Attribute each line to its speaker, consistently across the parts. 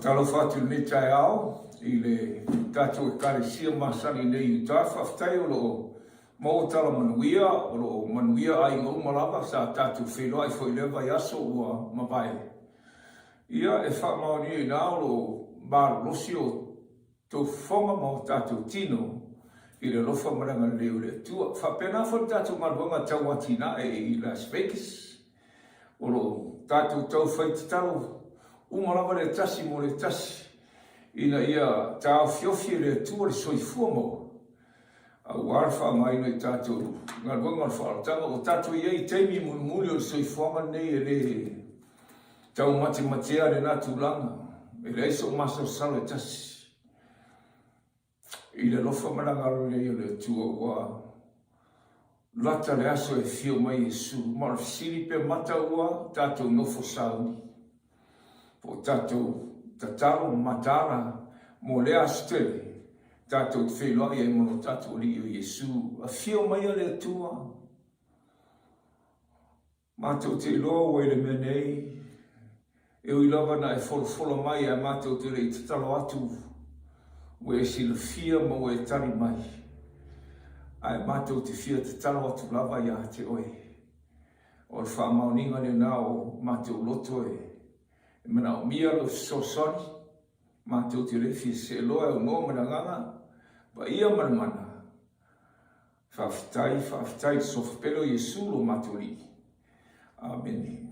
Speaker 1: Faatalofa atu i lenei taeao i le tatou Ekalesia masani nei i Utah. Faafetai o lo o maua tala manuia, o lo o manuia aiga uma lava sa tatou feiloai foi i lea vaiaso ua mavae. Ia, e faamaonia i ina o lo o malolosi o tou fofoga ma o tatou tino i le alofa ma le agalelei o le Atua. Faapena foi le tatou galuega tau atinae i Las Vegas. O lo o tatou tau fai tatalo uma lava le tasi mo le tasi ina ia taofiofi e le Atua le soifua maua aua le faaaogaina i tatou galuega o le faaolataga. Ua tatou i ai i taimi mulimuli o le soifuaga lenei e le taumatematea lena tulaga, e leai sou masalosalo e tasi i le alofa ma le agalelei o le Atua ua lata le aso e afio mai Iesu. Ma o le fesili pe mata ua tatou nofo sauni po o tatou tatalo ma mataala mo lea aso tele tatou te feiloai ai ma lo tatou Alii o Iesu. Afio maia le Atua. Matou te iloa ua i le mea nei, e ui lava na e folafola mai ae matou te le i tatalo atu, ua e silafia ma ua e tali mai, ae matou te fia tatalo atu lava ia te oe. O le faamaoniga lena o matou loto e manaomia lou fesoasoani, matou te le fia seeloa e aunoa ma le agaga paia ma le mana. Faafetai, faafetai i le Suafa pele o Iesu lo matou Alii. Amene.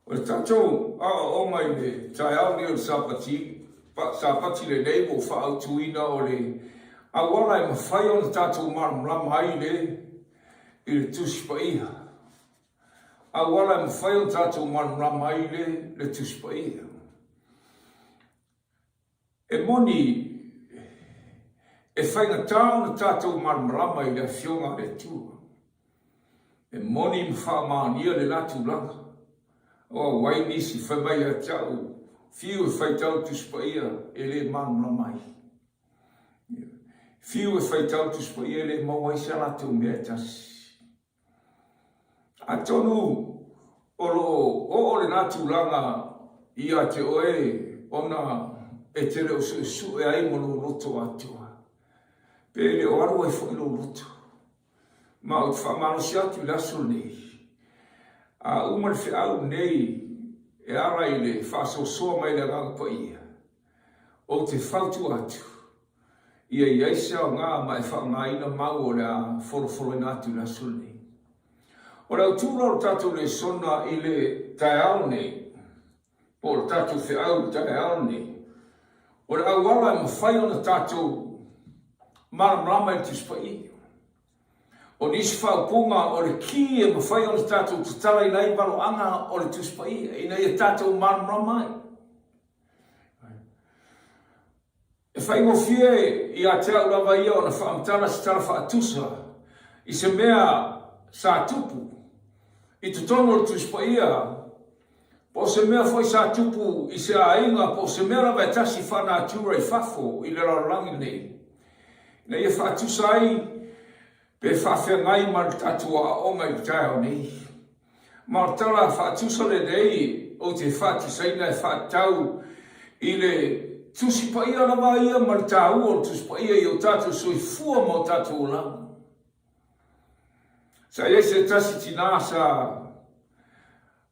Speaker 1: O le tatou aoaoga i le taeao nei o le Sapati, Sapati lenei ua ou faaautuina o le auala e mafai ona tatou malamalama ai le i le Tusi Paia. Auala e mafai ona tatou malamalama ai le le Tusi Paia. E moni, e faigata ona tatou malamalama i le Afioga a le Atua. E moni ma faamaonia le la tulaga. O auai nisi fai mai ia te au, Fiu e faitau Tusi Paia e le malamalama ai. Fiu e faitau Tusi Paia e le maua ai se latou mea e tasi. Atonu o lo o oo lena tulaga ia te oe ona e te le o suesue ai ma lou loto atoa, pe le o alu ai foi lou loto. Ma ou te faamalosi atu i le aso lenei, a uma le feau lenei e ala i le faasoasoa mai le Agaga Paia, ou te fautua atu, ia i ai se aoga ma e faaaogaina mau o le a folofoloina atu i le aso lenei. O le autu la o le tatou lesona i le taeao nei, po o le tatou feau i le taeao lenei, o le auala e mafai ona tatou malamalama i le Tusi Paia. O nisi faaupuga o le ki e mafai ona tatou tatalaina ai valoaga o le Tusi Paia, ina ia tatou malamalama ai. E faigofie ia te au lava ia ona faamatala se tala faatusa i se mea sa tupu i totonu o le Tusi Paia, po o se mea foi sa tupu i se aiga, po o se mea lava e tasi faanatura i fafo i le lalolagi lenei, ina ia faatusa ai pe faafeagai ma le tatou aoaoga i le taeao nei. Ma o le tala faatusa lenei ou te faatusaina e faatatau i le Tusi Paia lava ia ma le taua o le Tusi Paia i o tatou soifua ma o tatou olaga. Sa i ai se tasi tinā sa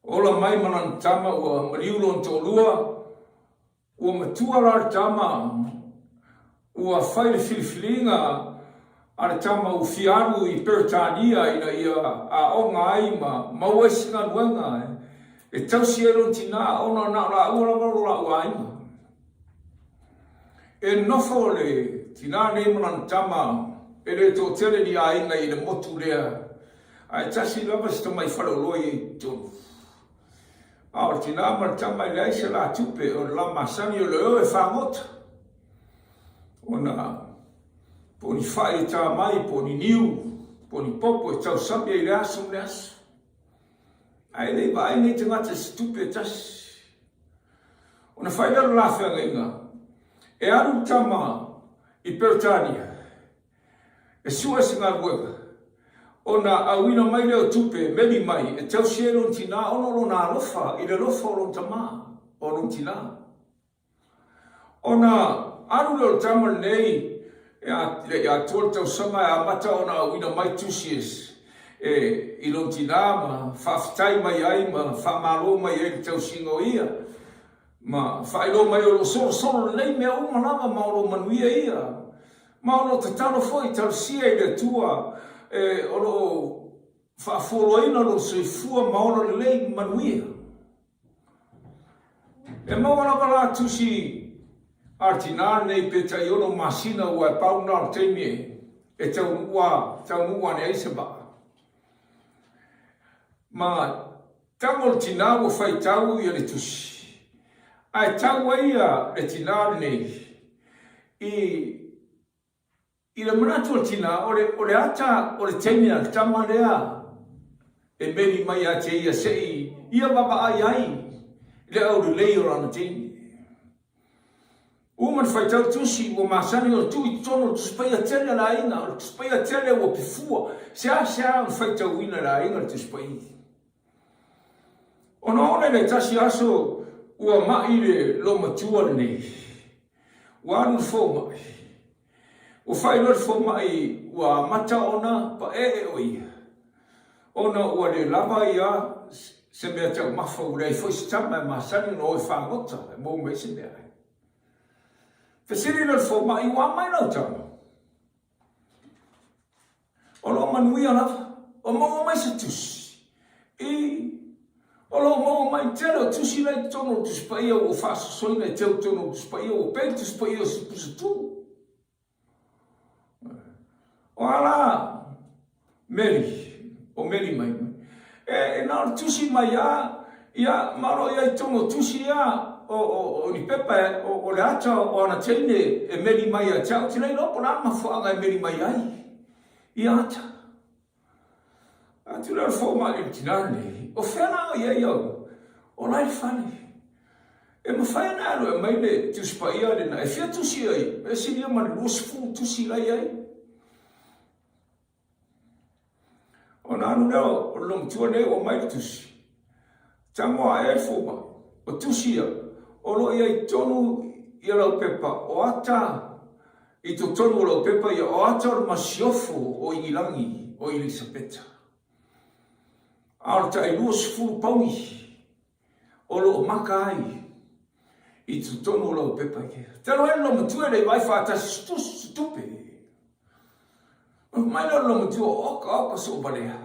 Speaker 1: ola mai ma lana tama ua maliu lona toalua, Ua matua la le tama, ua fai le filifiliga a le tama ua fia alu i Peretania ina ia aoga ai ma maua ai se galuega e tausi ai lona tina ona na o laua lava lo laua aiga. E nofo le tina nei ma lana tama e le toatele ni aiga i le motu lea, ae tasi lava si tamai faleoloa i ai i totonu. A o le tina ma le tama e leai se la tupe, o le la masani o le o e fagota. Ona po o ni fai e tā mai, po o ni niu, po o ni popo e tausami ai i le aso ma le aso. Ae le i vaai nei tagata i se tupe e tasi. Ona fai lea o le la feagaiga, e alu le tama i Peretania, E sue se galuega. Ona auina mai lea o tupe, meli mai, e tausi ai lona tinā ona o lona alofa i le alofa o lona tamā, o lona tinā. Ona alu lea o le tama lenei, e le i atoa le tausaga e amata ona auina mai tusi e, i lona tinā ma faafetai mai ai ma faamalo mai ai i le tausiga o ia, ma faailoa mai o lo o solosolo lelei mea uma lava ma o lo o manuia ia. Ma o lo o tatalo foi talosia i le Atua e o lo o faafualoaina lou soifua ma ola lelei ma manuia. E maua lava la tusi a le tinā lenei pe tai ono masina ua e pau lena o le taimi e taunuu ane ai se vaa. Ma tago le tinā ua faitau ia le tusi, ae tau ai ia le tinā lenei i I le manatu o le tina, o le, o le ata o le teine a le tama lea e meli mai ia te ia se i ia vaavaai ai le aulelei o lana teine. Uma na faitau tusi ua masani ona tuu i totonu o le Tusi Paia tele a le aiga, o le Tusi Paia tele ua pefua, seasea ona faitauina e le aiga le Tusi Paia. Ona oo lea i le tasi aso ua mai le loomatua lenei, ua alu i le fomai. Ua faailoa e le fomai ua amata ona paee o ia, ona ua le lava ia se mea taumafa, ua leai foi se tama e masani ona o e fagota e maua mai ai se meaai. Fesili lea o le fomai, Ua a mai lau tama? O lo o manuia lava. O maua mai se tusi. I, o lo o maua mai tele o tusi la i totonu o le Tusi Paia ua faasosoina e teu totonu o le Tusi Paia ua pei le Tusi Paia o se pusa tu. O a la meli, o meli mai mai. E, e na o le tusi mai a, ia, ma o lo o i ai totonu o tusi ia, o, o, o ni pepa, o, o le ata o ana teine e meli mai ia te au, ou te le iloa po o le a le mafuaaga e meli mai ai ia ata. Atu lea o le fomai i le tinā lenei, o fea la o i ai au? O la e i le fale. E mafai ona alu e aumai le Tusi Paia lena, e fia tusi ai, e silia ma le 20 tusi la e i ai. Ona alu lea o le loomatua nei ua aumai le tusi. Tago ae le fomai, o tusi ia, o lo o i ai tonu ia lau pepa, o ata i totonu o lau pepa ia, o ata o le masiofo o Ingilangi o Ilisapeta. A o le tai 20 pauni o lo o maka ai i totonu o lau pepa ia. Talu ai le loomatua e le i vaai faatasi se tupe. Fai mai lea o le loomatua, oka oka soovalea.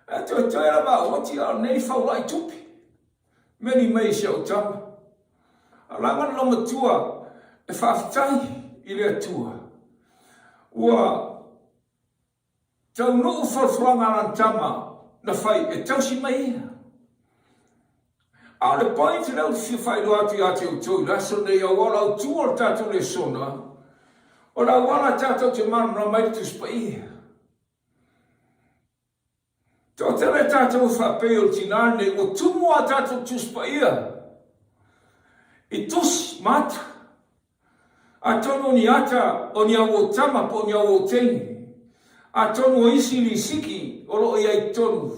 Speaker 1: E toetoe lava au oti a o lenei faulai tupe. Meli mai i si au tama. A laga le loomatua e faafetai i le Atua. Ua Taunuu folafolaga a lana tama na fai e tausi mai ia. A o le point lea ou te fia faailoa atu ia te outou i le aso lenei aua o le autu o le tatou lesona, o le auala tatou te malamalama ai le Tusi Paia. Toatele tatou e faapei o le tinā lenei ua tumu a tatou Tusi Paia i tusi ma ata. Atonu o ni ata o ni auau tama po o ni auau teine. Atonu o isi lisiki o lo o i ai i totonu.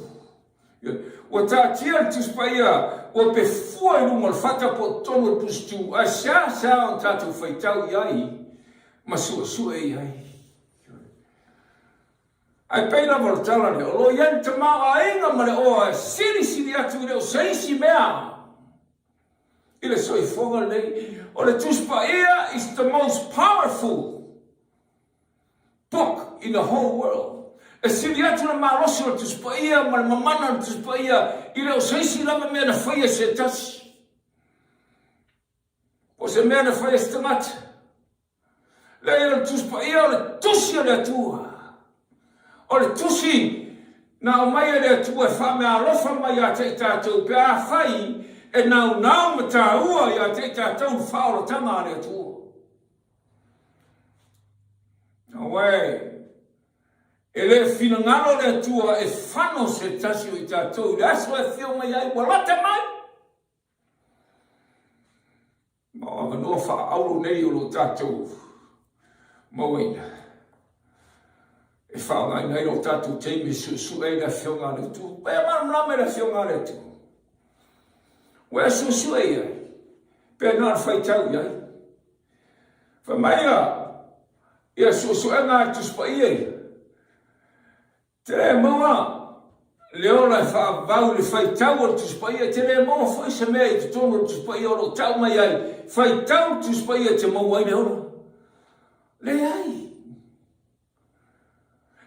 Speaker 1: Ua taatia le Tusi Paia ua pefua i luga o le fata po o totonu o le pusitu, ae seasea ona tatou faitau i ai ma suesue i ai. Ae pei lava o le tala lea, o lo o i ai le tamaoaiga ma le oa e silisili atu i le o se isi mea i le soifuaga lenei. O le Tusi Paia is the most powerful book in the whole world. E sili atu le malosi o le Tusi Paia ma le mamana o le Tusi Paia i le o se isi lava mea na faia e se tasi. Po o se mea na faia e se tagata. Leai, o le Tusi Paia o le Tusi a le Atua. O le Tusi na aumai e le Atua e faameaalofa mai ia te i tatou pe afai e naunau ma taua ia te i tatou le faaolataga a le Atua. Auē, e le finagalo le Atua e fano se tasi o i tatou i le aso e afio mai ai ua lata mai. Ma o avanoa faaauro nei o lo tatou mauaina. E faaaogaina ai lo tatou taimi e suesue ai le Afioga a le Atua. Ua e malamalama i le Afioga a le Atua. Ua e suesue i ai, pe na o le faitau i ai. Fai mai ia, ia suesuega a le Tusi Paia ia, te le maua le ola e faavavau i le faitau o le Tusi Paia, te le maua foi se mea i totonu o le Tusi Paia o lo o tau mai ai, faitau le Tusi Paia e te maua ai le ola. Leai.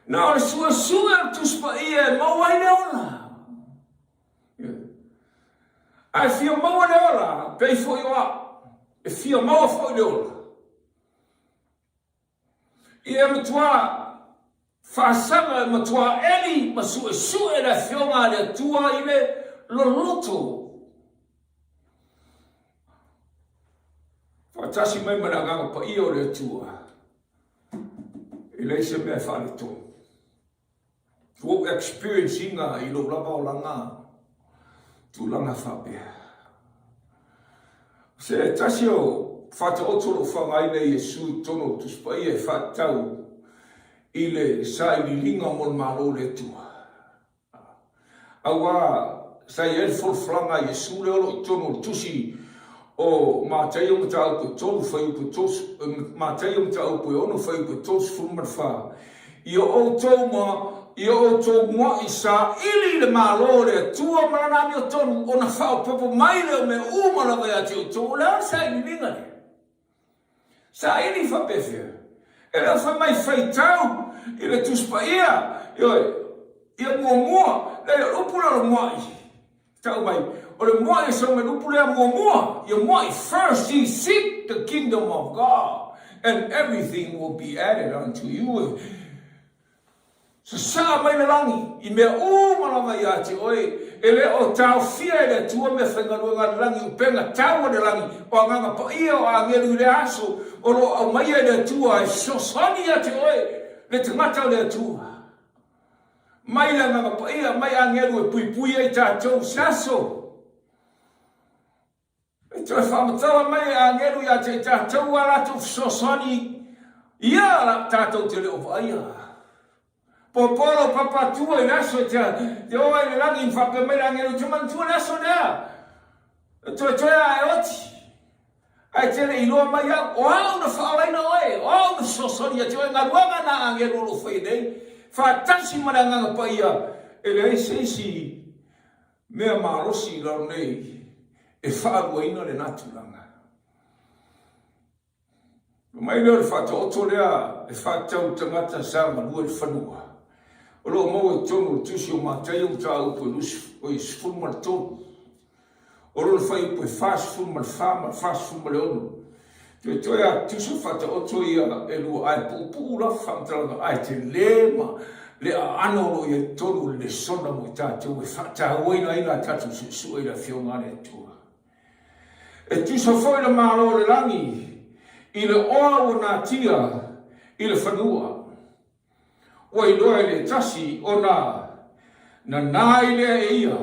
Speaker 1: Na o le suesue o le Tusi Paia e maua ai le ola. Ae fia maua le ola, pei foi o au, e fia maua foi le ola. Ia matua faasaga, e matua eli ma suesue le Afioga a le Atua i le loloto. Faatasi mai ma le Agaga Paia o le Atua. E leai se mea e faaletonu. Ua ou experience ina i lou lava olaga tulaga faapea. Se tasi o faataoto o lou faaaogaina i Iesu i totonu o le Tusi Paia e faatatau i le sailiiliga mo le Malo o le Atua. Aua sa i ai le folafolaga a Iesu lea o lo o i totonu o le tusi o Mataio mataupu e 3 fuaiupu e 3, Mataio mataupu e 6 fuaiupu e 34, Ia outou ma ia outou mua'i saili i le Malo o le Atua ma Lana amiotonu, ona faaopoopo mai lea o mea uma lava ia te outou. O le a le sailiiliga lea? Saili faapefea? E le o fai mai faitau i le Tusi Paia, ioe, ia muamua, leai, o le upu lea o le mua'i, tau mai, o le mua'i e sau mai le upu lea muamua, ia mua'i, first ye seek the kingdom of God and everything will be added unto you. Sasaa mai le lagi i mea uma lava ia te oe, e le o taofia e le Atua meafaigaluega a le lagi, upega tau a le lagi, o agaga paia o agelu i lea aso o lo o aumaia e le Atua e fesoasoani ia te oe, le tagata o le Atua. Mai le agaga paia, mai agelu e puipui ai tatou i se aso. E toe faamatala mai e agelu ia te i tatou a latou fesoasoani ia tatou te le o vaaia. Popo lou papa atua i le aso e te o ai i le lagi ma faapea mai le agelu, te manatua le aso lea, e toetoe a e oti, ae te le i iloa mai au, o au na faaolaina oe, o au na fesoasoani ia te oe, galuega na a agelu o lo o faia nei, faatasi ma le Agaga Paia, e leai se isi Mea malosi i lalo nei e faaluaina lena tulaga. Fai mai lea o le faataoto lea e faatatau i tagata sa galue i le fanua, o lo o maua i totonu o le Tusi o Mataio mataupu e 13, o lona fuaiupu e 44 ma le 46. Toetoe a tutusa faataoto ia e lua ae puupuu lava faamatalaga ae tele ma le aano o lo o i ai i totonu o le lesona mo i tatou e faatauaina ai la tatou suesue i le Afioga a le Atua. E tusa foi le Malo o le lagi i le oa ua natia i le fanua. Ua iloa e le tasi ona nanā ai lea e ia,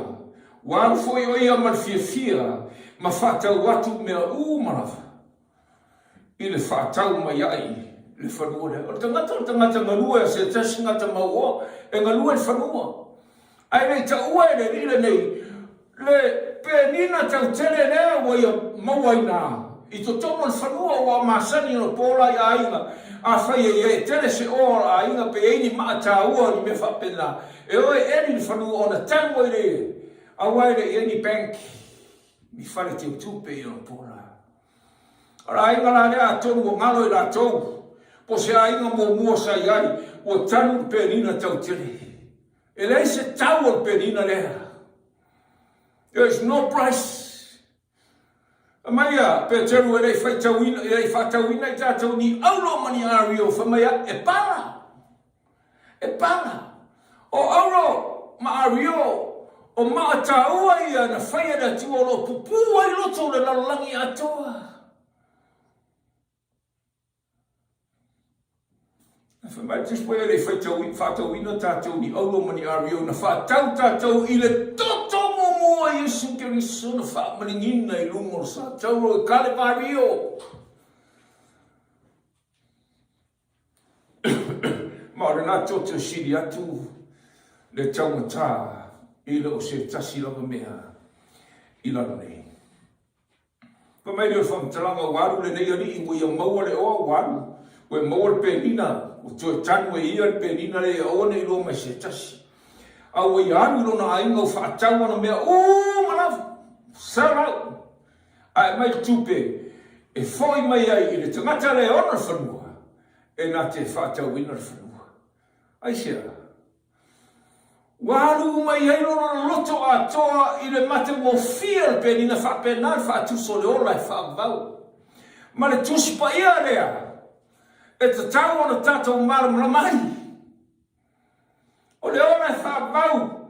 Speaker 1: ua alu foi o ia ma le fiafia ma faatau atu mea uma lava i le faatau mai ai le fanua lea. O le tagata o le tagata galue a se tasi tagata mauoa e galue i le fanua. Ae le i taua e le alii lenei le penina tautele lea ua ia mauaina i totonu o le fanua ua masani ona pola i aiga. Afai e ia e tele se oa o le aiga pe i ai ni maa taua o ni mea faapena, e o e eli le fanua ona tanu ai lea, aua e le i ai ni bank, ni fale teutupe i ona pola. O le aiga la lea atonu ua galo i latou, po o se aiga muamua sa i ai, ua tanu le penina tautele. E leai se tau o le penina lea. There is no price. Fai mai a Peteru e le i faitauina, e le i faatauina i tatou ni auro ma ni ario, fai mai a, e pala. E pala. O auro ma ario, o maa taua ia na faia e le Atua o lo o pupū ai roto o le lalolagi atoa. Fai mai le Tusi Paia e le i faatauina tatou ni auro ma ni ario, na faatau tatou i le toto muamua o Iesu Keriso na faamalingina i luga o le satauro i Kalevario. Ma o lena toto e sili atu le taugata i le o se tasi lava mea i lalo nei. Fai mai lea o le faamatalaga, ua alu lenei alii ua ia maua le oa, ua alu, ua e maua le penina, ua toe tanu e ia le penina lea ia aua ne i iloa mai se tasi. A ua ia alu i lona aiga ua faatau ana mea uma lava, sell out, ae aumai le tupe e foi mai ai i le tagata lea e ona le fanua, e na te faatauina le fanua. Aisea? Ua alu uma i ai lona loto atoa i le matagofie o le penina faapena le faatusa o le ola e faavavau. Ma le Tusi Paia lea e tatau ona tatou malamalama ai. O le ola e faavavau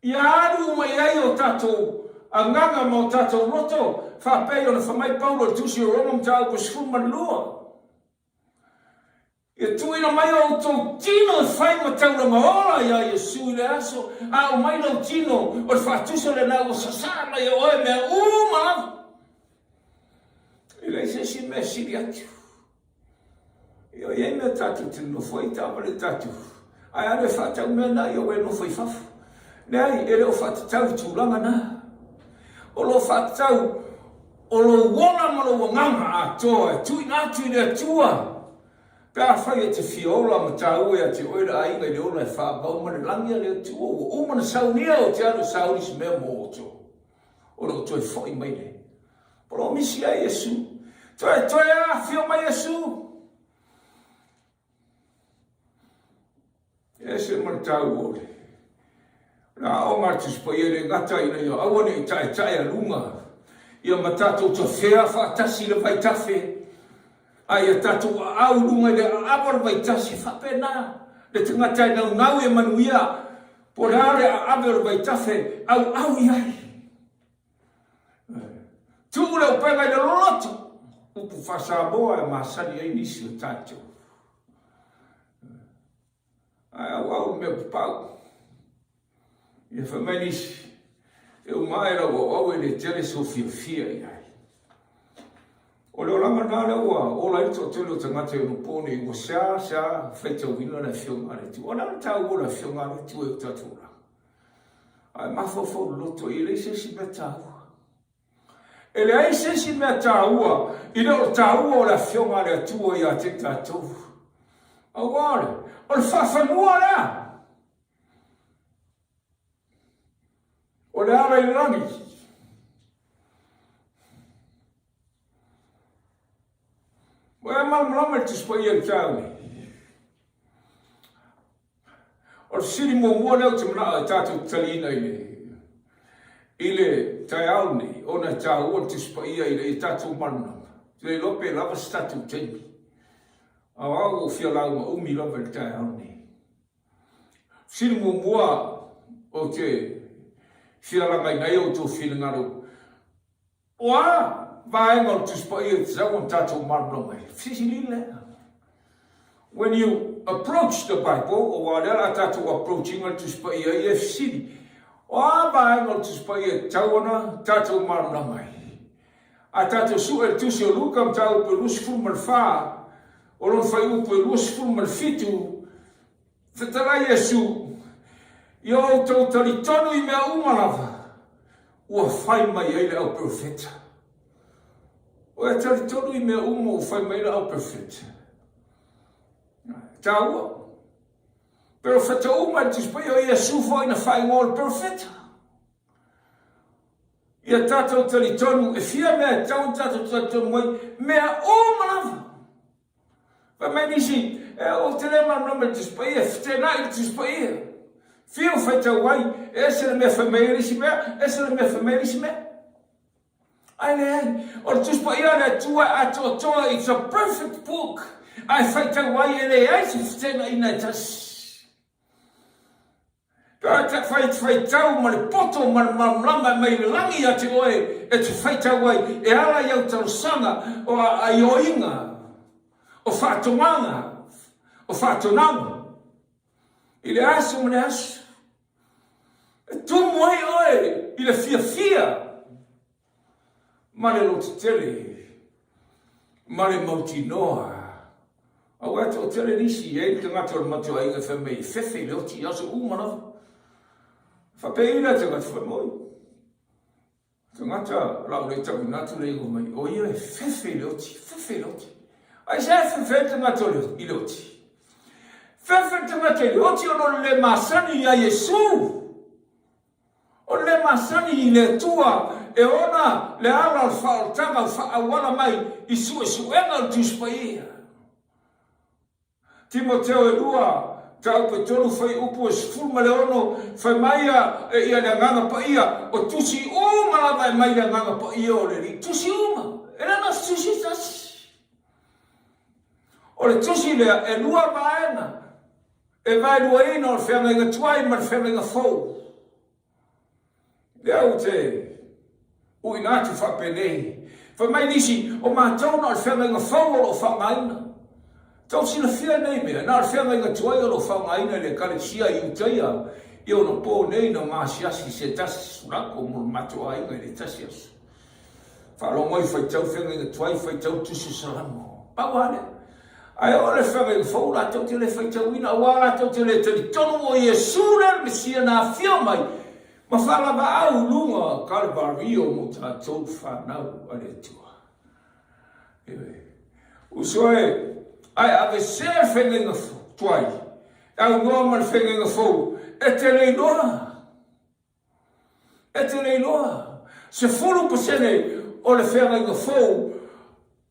Speaker 1: ia alu uma i ai o tatou agaga ma o tatou loto, faapei ona fai mai Paulo i le Tusi o Roma mataupu 12. Ia tuuina mai o outou tino e fai ma taulaga ola iā Iesu i le aso a aumai lou tino, o le faatusa lena ua sasaa mai e oe mea uma lava. E leai se isi mea e sili atu. Ia, e i ai mea tatou te nonofo ai, taavale tatou, ae alu e faatau mea na, ia ua e nofo i fafo. Leai, e le o faatatau i tulaga na. O lo o faatatau o lou ola ma lou agaga atoa e tuuina atu i le Atua, pe afai e te fia ola ma taua ia te oe le aiga i le ola e faavau ma le lagi a le Atua, ua uma ona saunia ou te alu e sauni se mea mo outou, o lo o toe foi mai le polomisi ai Iesu. Toe, toe afio mai Iesu. E ese ma le taua o le aoga a le Tusi Paia e le gata ina ia aua ne i taetae-a-luga ia ma tatou tafea faatasi i le vaitafe, a ia tatou aau i luga i le aava o le vaitasi, e faapena le tagata e naunau ia manuia, po o le a le aave o le vaitafe, auau i ai. Tuu le upega i le loloto, upu faa-Samoa e masani ai nisi o tatou. Ae auau le mea papau. Ia fai mai nisi, e uma ae lau auau e le tele sou fiafia i ai. O le olaga lena lea ua ola ai le toatele o tagata i ona po nei, ua seasea faitauina le Afioga a le Atua. O le a le taua o le Afioga a le Atua i o tatou olaga? Ae mafaufau loloto, e leai se isi mea taua. E leai se isi mea taua i le o le taua o le Afioga a le Atua ia te i tatou. Aua o le, o le faafanua lea. O le ala i le lagi. Ua e malamalama i le Tusi Paia i le taeao nei? O le fesili muamua lea ou te manao e tatou te taliina i le i le taeao lenei, ona e taua le Tusi Paia ina ia tatou malamalama. Ou te le iloa pe lava se tatou taimi. A o au ua ou fia lauga umi lava i le taeao lenei. Fesili muamua ou te fia lagaina ai outou finagalo, O a vaega o le Tusi Paia e tatau ona tatou malamalama ai? Fesili lea. When you approach the Bible, aua o lea o le a tatou approach ina le Tusi Paia, ia e fesili, o a vaega o le Tusi Paia e tatau ona tatou malamalama ai? A tatou sue le Tusi o Luka mataupu e 24, o lona fuaiupu e 27, Fetalai Iesu, Ia outou talitonu i mea uma lava ua fai mai ai le au perofeta. Ua e talitonu i mea uma ua fai mai ai le au perofeta. E taua. Perofeta uma i le Tusi Paia, o Iesu foi na faaigoa o le perofeta. Ia tatou talitonu, e fia mea e tatau ona tatou talitonu ai, mea uma lava. Fai mai nisi, e ou te le malamalama i le Tusi Paia, e fetenai i le Tusi Paia. Fiu faitau ai, e ese le mea fai mai ai le isi mea, ese le mea fai mai ai le isi mea. Ae leai, o le Tusi Paia a le Atua e atoatoa, it's a perfect book, ae faitau ai e leai se fetenaiga e tasi. Ka te faitau ma le poto ma le malamalama e mai i le lagi ia te oe e te faitau ai e ala i au talosaga o aioiga, o faatogaga, o faatonaga i le aso ma le aso. E tumu ai oe i le fiafia ma le lototetele ma le mautinoa. Aua e toatele nisi, e i ai le tagata o le matou aiga e fai mai e fefe i le oti i aso uma lava. Faapei la tagata fai mai, tagata la o le tauina atu le igoa mai, o ia e fefe i le oti, fefe i le oti. Aisea e fefe ai le tagata i le oti? Fefe le tagata i le oti ona o le le masani ia Iesu. O le le masani i le Atua e ona le ala o le faaolataga ua faaauala mai i suesuega o le Tusi Paia. Timoteo e lua, mataupu e tolu, fuaiupu e 16, fai mai ia e ia le Agaga Paia, o tusi uma lava e mai le Agaga Paia o le Alii. Tusi uma, e le na o se tusi e tasi. O le tusi lea e lua vaega. E vaeluaina o le feagaiga tuai ma le feagaiga fou. Lea ou te uiga atu faapenei. Fai mai nisi, o matou na o le feagaiga fou o lo o faaaogaina. Tou silafia nei mea, na o le feagaiga tuai o lo o faaaogaina e le Ekalesia i Iutaia i ona po nei na maasiasi se tasi sulako mo le matou aiga i le tasi aso. Faalogo ai, faitau feagaiga tuai, faitau tusi o Salamo. Pau lava lea. Ae oo le feagaiga fou latou te le faitauina, aua latou te le talitonu o Iesu lea le Mesia na afio mai ma faalavaau i luga o Kalevario mo tatou fanau a le Atua. Ioe. Uso e, ae aveesea le feagaiga tuai, e aunoa ma le feagaiga fou, e te le iloa. E te le iloa. 10% o le feagaiga fou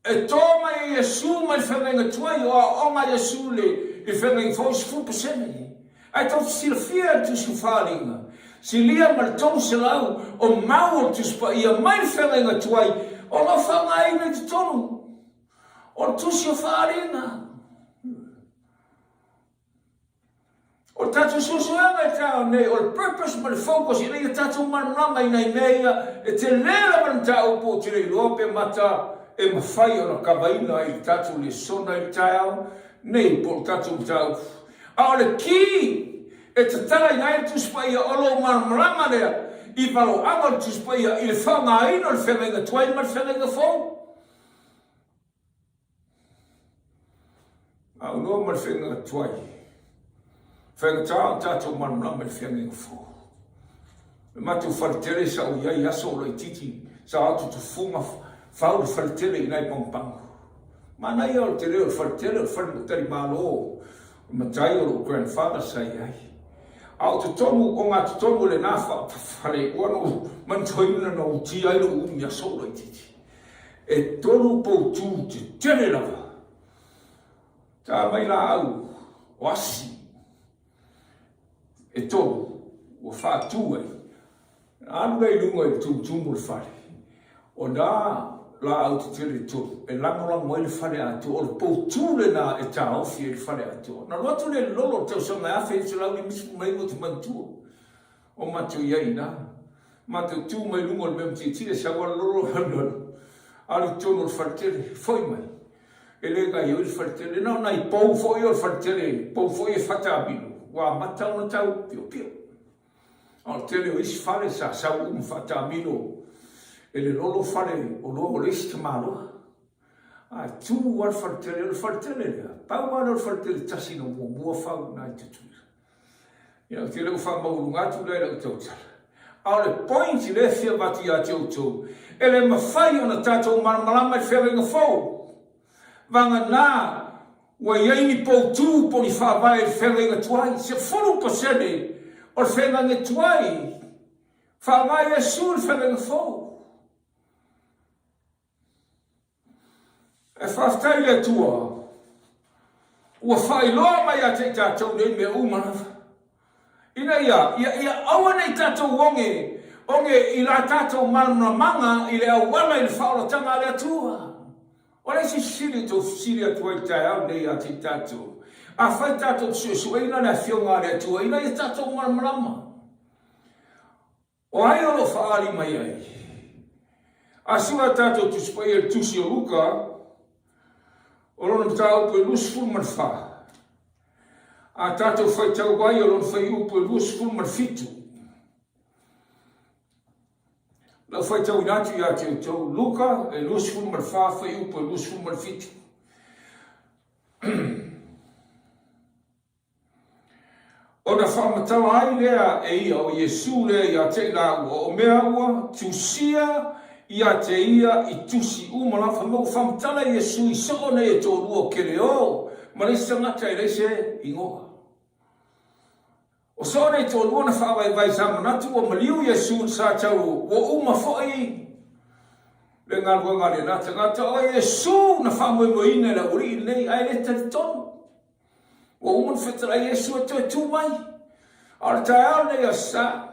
Speaker 1: e tō mai e Iesu mai le feagaiga tuai, o aoaoga a Iesu i le feagaiga fou, 10%. Ae tou te silafia le Tusi o Faaaliga, silia ma le 300 o mau o le Tusi Paia mai le feagaiga tuai o lo o faaaogaina i totonu o le Tusi o Faaaliga. O le tatou suesuega i le taeao nei, o le purpose ma le focus ina ia tatou malamalama i nai mea ia e tele lava le mataupu ou te le iloa pe mata e mafai ona kavaina i le tatou lesona i le taeao nei po o le tatou mataupu. A o le key e tatalaina ai le Tusi Paia o lou malamalama lea i valoaga o le Tusi Paia i le faaaogaina o le feagaiga tuai ma le feagaiga fou. Aunoa ma le feagaiga tuai. Faigata o tatou malamalama i le feagaiga fou. Le matou faletele sa ou i ai i aso o laitiiti, sa o atu tufuga fau le faletele i nai Pagopago. Manaia o le tele o le faletele o le fale talimalo o le matai o lou grandfather sa i ai. A o totonu, ogatotonu o lena fale, ua na ou manatuaina na utia ai lou umi i aso o laitiiti. E tolu poutū tetele lava. Ta mai laau o asi e tolu ua faatu ai. Alu lea i luga i le tumutumu o le fale. O na laau tetele e tolu e lagolago ai le fale atoa. O le poutū lena e taofi ai le fale atoa. Na alu atu lea i le lolo o le tausaga e 1959 ou te manatua. O matou i ai i ina. Matou tu mai luga o le mea matietie, sau alu lolo alu alu, alu i totonu o le faletele, foi mai. E le gaioi le faletele, na o nai pou foi o le faletele, pou foi e fataamilo, ua amata ona tau piopio. A o le tele o isi fale sa sau uma faataamilo e le lolo fale o loa o le isi tamaloa. Ae tu lava le faletele, o le faletele lea, pau lava lea o le faletele tasi na muamua fau i ina i Tutuila. Ia, ou te le o faamaualuga atu la i lau tautala. A o le point lea e fia avatu ia te outou, e le mafai ona tatou malamalama i le feagaiga fou. Vagana ua i ai ni poutū po o ni faavae i le feagaiga tuai, 10% o le feagaiga tuai, faaaoga Iesu i le feagaiga fou. E faafetai i le Atua ua faailoa mai ia te i tatou nei mea uma lava, ina ia, ia, ia aua ne i tatou oge, oge i la tatou malamalamaga i le auala i le faaolataga a le Atua. O le isi fesili ou te fesili atu ai i le taeao lenei ia te i tatou, afai tatou te suesueina le Afioga a le Atua ina ia tatou malamalama, O ai o lo o faaali mai ai? A sua a tatou Tusi Paia i le Tusi o Luka, o lona mataupu e 24. A tatou faitau ai o lona fuaiupu e 27. Lau faitauina atu ia te outou, Luka e 24, fuaiupu e 27. Ona faamatala ai lea e ia o Iesu lea ia te i lāua, o mea ua tusia ia te ia i tusi uma lava. Fai mai ua faamatala Iesu i soo nei e toalua o Keleò ma le isi tagata e leai se igoa. O soo nei toalua na faavaivai sa manatu ua maliu Iesu i le sa tau ua uma foi le galuega a lena tagata. O Iesu na faamoemoeina e le aualii lenei ae le talitonu. Ua uma ona fetalai Iesu e toe tu mai. A o le taeao lenei Aso Sa,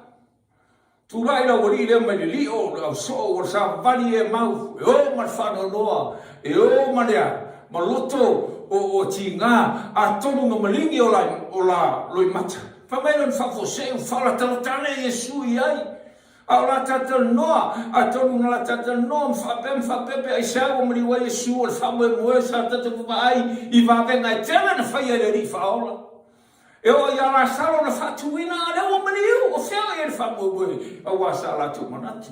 Speaker 1: tulai le aualii lea mai le lio o le ausoo ua savavali e mau, e o ma le faanoanoa, e o ma le a, ma loto o tiga, atonu na maligi o la, o la loimata. Fai mai lona faafuasei ua faalatalata ane Iesu i ai. A o la talatalanoa, atonu na la talatalanoa ma faapea ma faapea pe aisea ua maliu ai Iesu o le faamoemoe sa tatou vaavaai i vavega e tele na faia e le Alii Faaola. E oo ia Lasalo na faatuina a lea ua maliu, o fea o i ai le faamoemoe aua sa latou manatu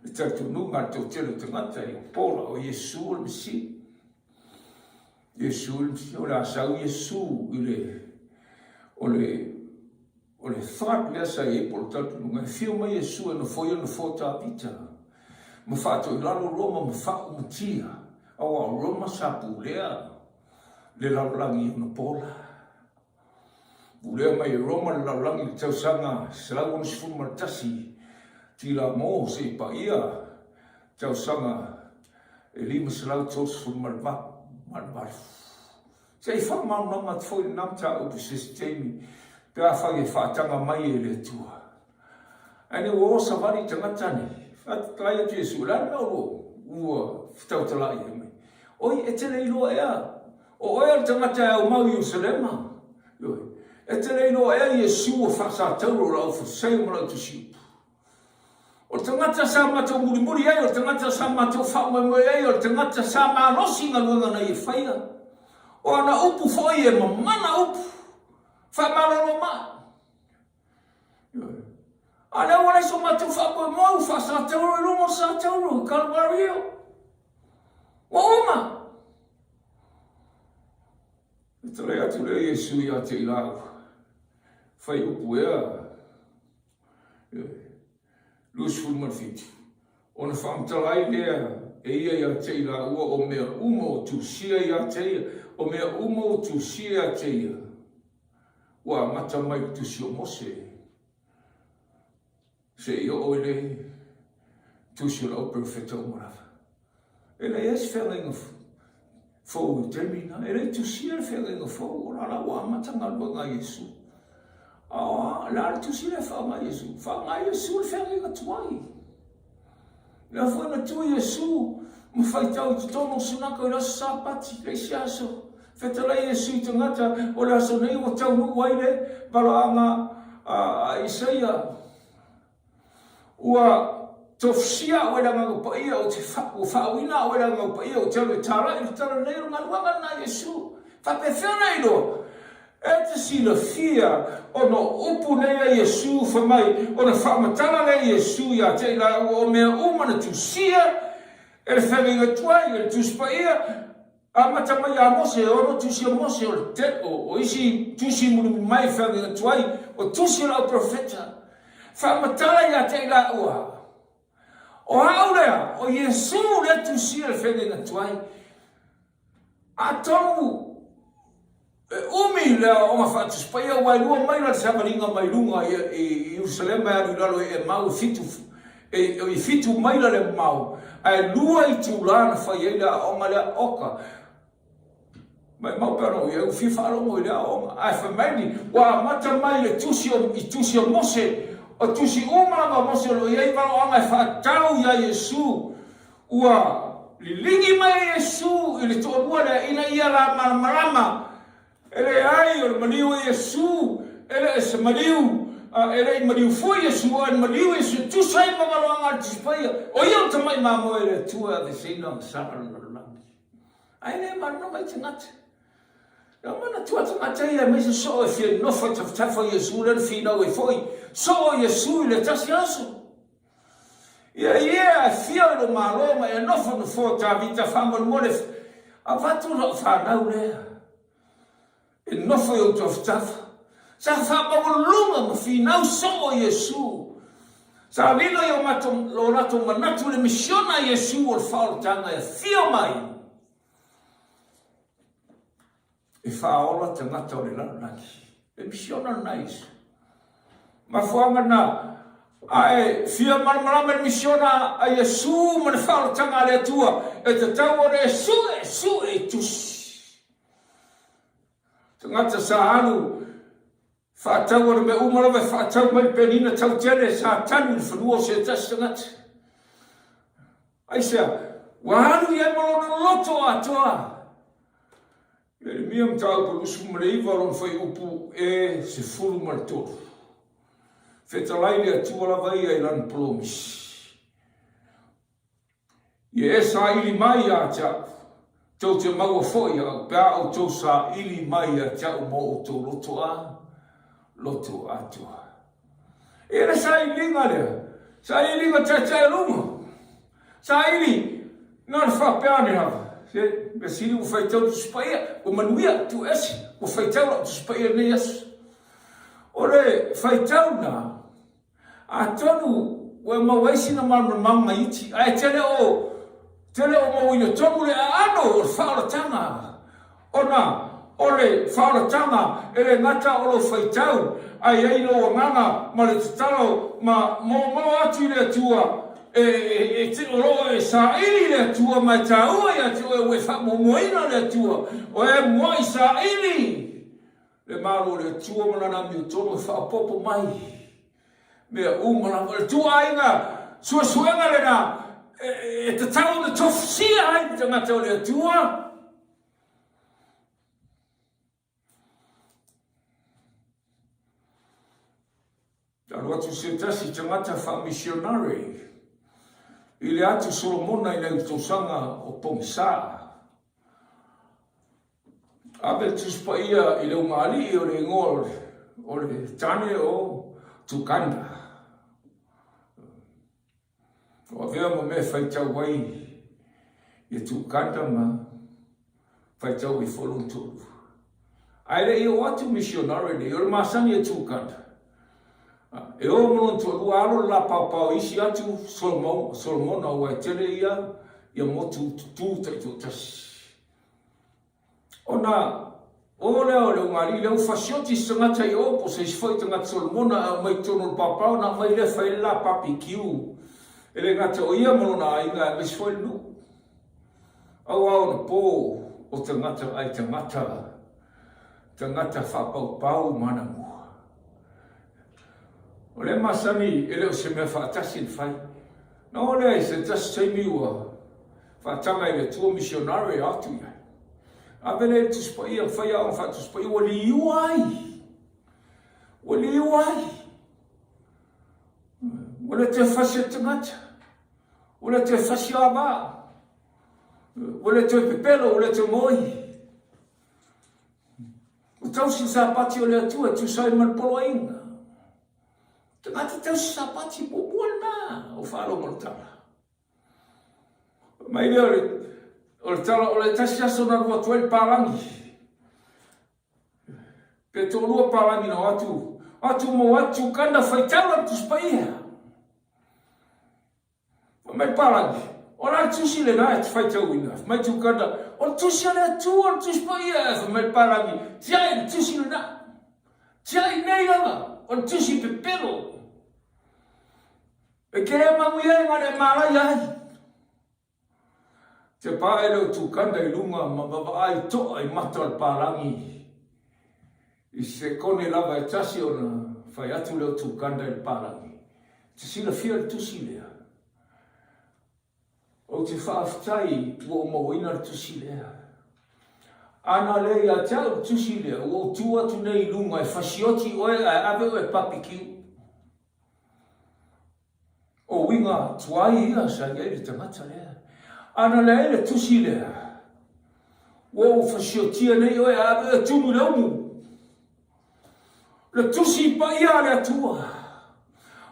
Speaker 1: le talitonuga a le toatele o tagata i pola o Iesu o le Mesia. Iesu o le Mesia, o le a sau Iesu i le o le O le thought lea sa i ai po o le talitonuga, e afio mai Iesu e nofoia le nofoa o Tavita, ma faatoilalo Roma ma faaumatia, aua o Roma sa pulea le lalolagi i ona po la. Pulea mai e Roma le lalolagi i le tausaga 161 Tilamo seia paia tausaga e 538. Se i faamalamalama atu foi lena mataupu i se isi taimi pe afai e faataga mai e le Atua. Ae ne ua o savali i tagata nei, faatatalai atu Iesu, o le a le mea o lua ua fetautala'i ai mai? Oi, e te le iloa ea, o oe o le tagata e aumau i Ierusalema? Ioe, e te le iloa ea Iesu ua faasatauro o lau Farisai ma lau tusiupu? O le tagata sa matou mulimuli ai, o le tagata sa matou faamoemoe ai, o le tagata sa malosi i galuega na ia faia. O ana upu foi e mamana upu, faamalolo mai. A lea ua leai so matou faamoemoe, ua faasatauro i luga o le satauro i Kalvario. Ua uma. E talai atu lea Iesu ia te i lāua, fai upu ea 27, ona faamatala ai lea e ia ia te i lāua o mea uma ua tusia ia te ia, o mea uma ua tusia ia te ia, ua amata mai i le tusi o Mose, seia oo i le tusi o le au perofeta uma lava. E leai se feagaiga fou i le taimi lena. E le i tusia le feagaiga fou, o la ua amata galuega a Iesu. A o le a le tusi lea e faaaoga Iesu? Faaaoga Iesu le feagaiga tuai. Lea foi na tu Iesu ma faitau i totonu o Sunako i le aso Sapati, le isi aso. Fetalai Iesu i tagata, o le aso nei ua taunuu ai le valaauga a Isaia. Ua tofusia au e le Agaga Paia, ou te fa, ua faauina au e le Agaga Paia, ou te alu e tālaʻi le tala lelei o le galuega lena a Iesu. Faapefea ona iloa? E te silafia ona o upu nei a Iesu fai mai, ona faamatala lea Iesu ia te i lāua o mea uma na tusia e le feagaiga tuai, e le Tusi Paia, Amata mai ia Mose, e ono tusi o Mose, o le te, o, o isi tusi mulimuli mai e feagaiga atu ai, o tusi o le au profeta. Faamatala ia te i laua, O au lea, o Iesu lea tusia le feagaiga tuai. Atonu e umi le aoaoga faatusi paia aua e lua maila le savaliga mai luga i Ierusalema e alu i lalo e Emau e fitu e fitu maila le mamao ae lua itula na fai ai le aoaoga lea oka maimau pe ana ou i ai ua fia faalogo i le aoaoga ae fai mai ni ua amata mai le tusi o i tusi o Mose o tusi uma lava o Mose o lo o i ai valoaga e faatatau ia Iesu Ua liligi mai e Iesu i le toalua lea ina ia la malamalama, e leai o le maliu o Iesu, e le o se maliu, e le i maliu foi Iesu, a e maliu Iesu e tusa ai ma valoaga a le Tusi Paia, o ia o le tamai mamoe a le Atua e aveseina ona sala o le lalolagi. Ae le malamalama i tagata. E manatua tagata ia aemaise soo e fia nofo i tafatafa o Iesu lea na finau ai foi soo o Iesu i le tasi aso. Ia ia e afio i lou malo ma e nofo nofoa Tavita faamolemole avatu lau fanau lea e nofo i ou tafatafa. Sa faamaualuluga ma finau soo Iesu. Sa lilo i o matou, lo latou manatu i le misiona a Iesu o le faaolataga e afio mai e faaola tagata o le lalolagi. Le misiona lena a Iesu. Mafuaaga lena, a e fia malamalama i le misiona a Iesu ma le faaolataga a le Atua, e tatau ona e sue, sue i tusi. Tagata sa alu faatau o le mea uma lava e faatau mai le penina tau tele sa tanu i le fanua o se tasi tagata. Aisea? Ua alu i ai ma lona loto atoa. Ieremia mataupu 29 lona fuaiupu e 13. Fetalai le Atua lava ia i lana polomisi. Ia e saili mai ia te au, tou te maua foi au, pe a outou saili mai ia te au mo outou loto a, loto atoa. E le sailiga lea, sailiga taetaealuga, saili na o le faapea ane lava, se mea sili ua faitau le Tusi Paia, ua manuia, tuu ese, ua faitau lau Tusi Paia i lenei aso. O le faitau na, Atonu ua e maua ai sina malamalamaga iti, ae te le o, te le o mauina tonu le aano o le faaolataga, ona o le faaolataga e le gata o lou faitau, ae i ai lou agaga ma le tatalo ma moomoo atu i le Atua, e, e, e te, o lo o e saili i le Atua ma e taua ia te oe ua e faamuamuaina le Atua, o e muai saili Le Malo o le Atua ma Lana amiotonu e faaopoopo mai mea uma lava. O le ituaiga suesuega lena e tatau ona tofusia ai le tagata o le Atua. Alu atu se tasi tagata faamisionare i le atu Solomona i nai tausaga o pogisa. Ave le Tusi Paia i le ugaalii o le igoa o le tane o Tukanda. O avea ma mea e faitau ai ia Tukanda ma faitau ai foi lona toalua. Ae le i oo atu misionare nei, o le masani a Tukanda, e o ma lona toalua alo le la paopao i isi atu Solomona aua e tele ia ia motu tutū taitoatasi. Ona o lea o le ugaalii lea ua fasioti se tagata i o po o se isi foi tagata Solomona ae aumai i totonu o le paopao ona aumai lea fai ai le la papikiu e le gata o ia ma lona aiga aemaise foi le nuu. Aua ona po o tagata ai tagata, tagata faapaupau ma anamua. O lea masani e le o se mea faatasi le fai. Na o lea i se tasi taimi ua faataga i le Atua misionare atu i ai. Ave lea i le Tusi Paia, fai aoga faa-Tusi Paia, ua liua ai. Ua liua ai. Ua le toe fasi e tagata. Ua le toe fasi o ava. Ua le toe pepelo, ua le toe moi. Ua tausi Sapati o le Atua e tusa ai ma le poloaiga. Tagata tausi Sapati muamua lena o faalogo le tala. Mai lea o le, o le tala o le tasi aso na alu atu ai le palagi. Pe toalua palagi na o atu, atu mo atu kana faitau la Tusi Paia. Fai mai palagi, o le a le tusi lena e te faitauina? Fai mai Tukana, o le tusi a le Atua, o le Tusi Paia. Fai mai palagi, tiai le tusi lena. Tiai nei lava, o le tusi pepelo. E te le manuia ai ma le malaia ai. Te pae leo Tukana i lunga ma vavaai toa i mata o le palagi. I se kone lava e tasi ona fai atu leo Tukana i le palagi. Te silafia le tusi lea. Ou te faafetai ua ou mauaina le tusi lea. Ana lea ia te au le tusi lea, ua ou tu atu nei i luga e fasioti oe ae ave oe e papikiu. O uiga tuai ia sa i ai le tagata lea. Ana leai le tusi lea, ua ou fasiotia nei oe a ave oe tumu i le umu. Le tusi paia a le Atua.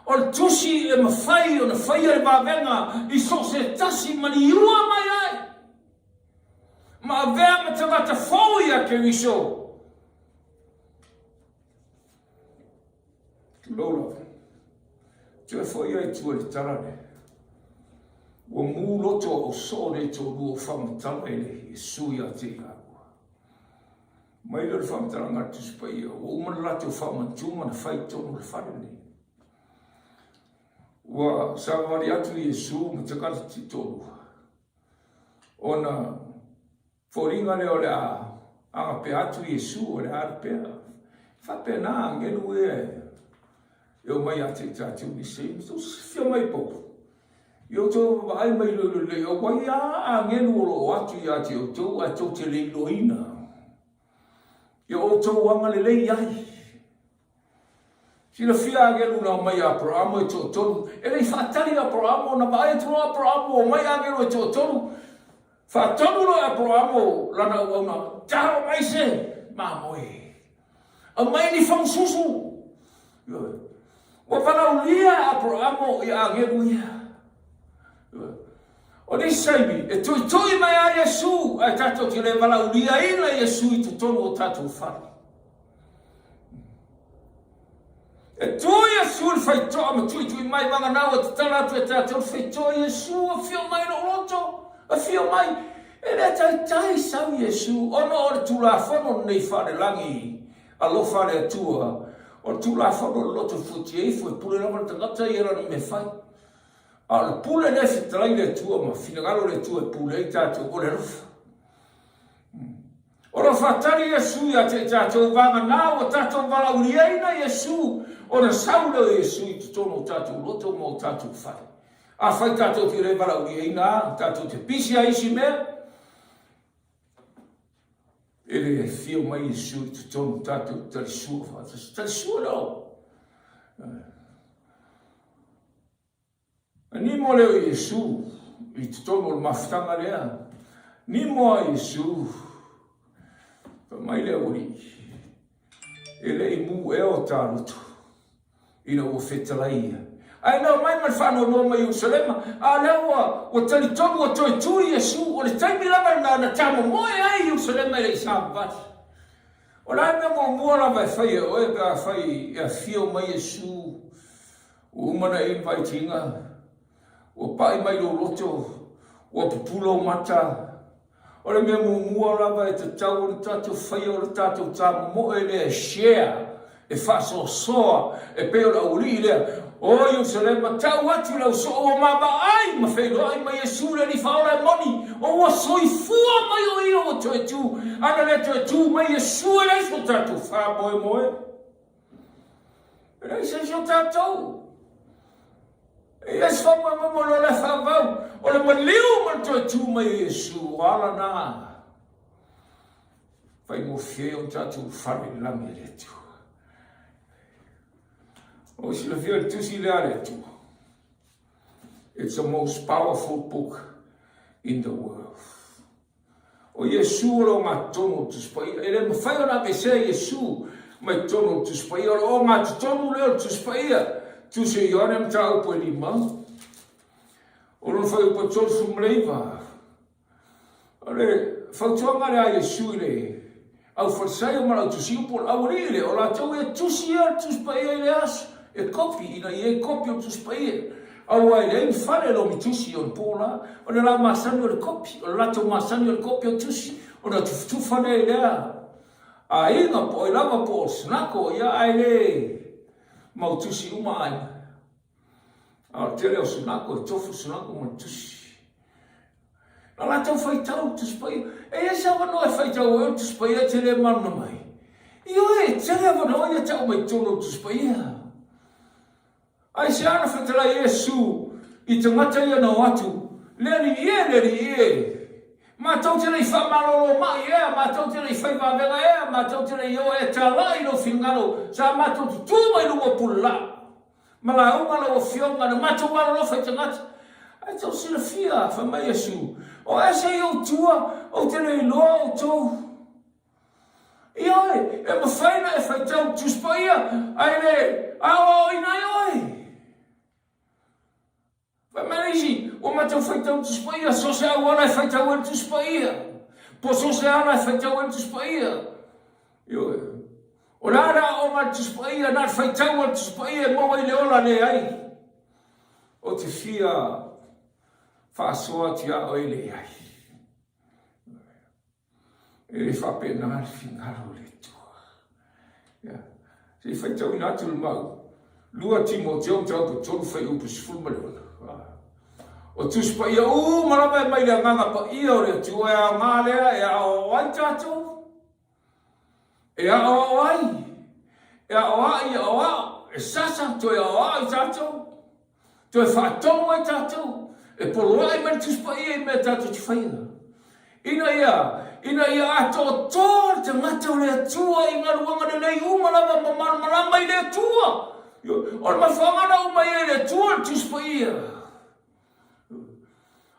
Speaker 1: O le tusi e mafai ona faia le vavega i so o se tasi ma liua mai ai. Ma avea ma tagata fou ia Keriso. Tulou lava. Toe foi ai tua i le tala lea. Ua mu loto au soo nei toalua o faamatala i le Iesu ia te i laua. Mai lea o le faamatalaga a le Tusi Paia, ua uma le latou faamantuga na fai i totonu o le fale lenei. Ua savavali atu Iesu ma tagata toalua, ona Foliga lea o le a agapea atu Iesu, o le a alu pea. E faapena agelu ia e omai ia te i tatou i se tou fia mai pou. I outou vaai mai iloilo lelei, o ai a agelu o lo o atu ia te outou ae tou te le iloaina. Ia outou agalelei ai. Silafia agelu na omai ia Aperamo e toatolu. E le i faatali Aperamo, na vaai atu loa Aperamo ua omai agelu e toatolu. Faatonu loa e Aperamo lana auauna, Talo mai se mamoe. Aumai ni fagususu. Ua valaaulia e Aperamo ia agelu ia. O nisi taimi, e tuitui mai a Iesu, ae tatou te le valaauliaina Iesu i totonu o tatou fale. E tu Iesu i le faitoa ma tuitui mai vaganau e tatala atu e tatou le faitoa Iesu afio mai lou loto, afio mai. E le taitai sau Iesu ona o le Tulafono lenei faalelagi alofa a le Atua. O le Tulafono o le loto fuatia ifo e pule lava le tagata ia lana mea fai. A o le pule lea e fetalai le Atua ma finagalo le Atua e pule ai tatou o le alofa. O lo o faatali Iesu ia te i tatou, vagana ua tatou valaauliaina Iesu, ona sau lea o Iesu i totonu o tatou loto ma o tatou fale. Afai tatou te le valaauliaina, tatou te pisi a isi mea, e le afio mai Iesu i totonu tatou talisua faatasi. Talisua leo. Nimo lea o Iesu i totonu o le mafutaga lea. Nimo a Iesu, fai mai le aualii, e le i mu ea o ta loto ina ua fetalai ia. Ae na omai ma le faanoanoa mai Ierusalema, a lea ua, ua talitonu ua toe tu Iesu, o le taimi lava lena na tamomoe ai Ierusalema e le i savavali. O le a le mea muamua lava e fai e oe pe afai e afio mai Iesu Ua uma ona e invite ina, ua pai mai lou loto, ua pupula ou mata. O le mea muamua lava e tatau ona tatou faia o le tatou tamomoe lea e share, e faasoasoa, e pei o le aualii lea, O Ierusalema, tau atu i lau soo ua maavaai ma feiloai ma Iesu le Alii Faaola e moni, o ua soifua mai o ia ua toe tu, ana le toe tu mai Iesu e leai so tatou faamoemoe. E leai se isi o tatou. E i ai se faamoemoe mo le ola e faavau, o le maliu ma le toe tu mai o Iesu, o ala na faigofie ai ona tatou fale i le lagi e le Atua. O silafia le tusi lea a le Atua. It's the most powerful book in the world. O Iesu o le ogatotonu o le Tusi Paia. E le mafai ona aveesea Iesu mai totonu o le Tusi Paia. O le ogatotonu lea o le Tusi Paia. Tusi o Ioane mataupu e 5, o lona fuaiupu e 39. O le fautuaga lea a Iesu i le au Farisaio ma le au Tusiupu, o le aualii lea, o latou e tusi ia le Tusi Paia i le aso, e kopi, ina ia i kopi o le Tusi Paia. Aua e leai ni fale e lomi tusi i ona po la. O le la masani o le kopi, o le latou masani o le kopi o tusi, ona tufatufa lea i lea aiga po o ai lava po o Sinako, ia ae le mau tusi uma aiga. A o le tele o Sinako, e tofu Sinako ma le tusi. Na latou faitau le Tusi Paia. E i ai se avanoa e faitau ai o le Tusi Paia e te le malamalama ai? Ioe, e tele avanoa ia te au mai totonu o le Tusi Paia. Aisea na fetalai Iesu i tagata ia na o atu, Le Alii e, le Alii e, matou te le i faamalolo mai ea, matou te le i fai vavega ea, matou te le i o ea talai i lou finagalo, sa matou tutū mai luga o pulelaa ma lauga lau Afioga, na matou alolofa i tagata. Ae tou silafia, fai mai Iesu, o ese i ou tua, ou te le iloa outou. Ioe, e mafai ona e faitau i le Tusi Paia, ae le aoaoina ai oe. Fai mai le isi, ua matou faitau i le Tusi Paia, so o se auala e faitau ai le Tusi Paia, po so o se ala e faitau ai le Tusi Paia. Ioe. O le a le aoaoga a le Tusi Paia, na o le faitau a le Tusi Paia e maua ai le ola leai. Ou te fia faasoa atu ia oe leai. E le faapena le finagalo o le Atua. Ia, se i faitauina atu le mau. 2 Timoteo mataupu 3 fuaiupu 16. O Tusi Paia uma lava e mai le Agaga Paia o le Atua e aoga lea e aoao ai tatou. E aoao ai, e aoai, e aoao, e sasa, toe aoao i tatou, toe faatonu ai tatou, e poloai mai le Tusi Paia i mea tatou te faia. Ina ia, ina ia atoatoa le tagata o le Atua i galuega lelei uma lava ma malamalama i le Atua. O le mafuaaga na uma ai e le Atua le Tusi Paia.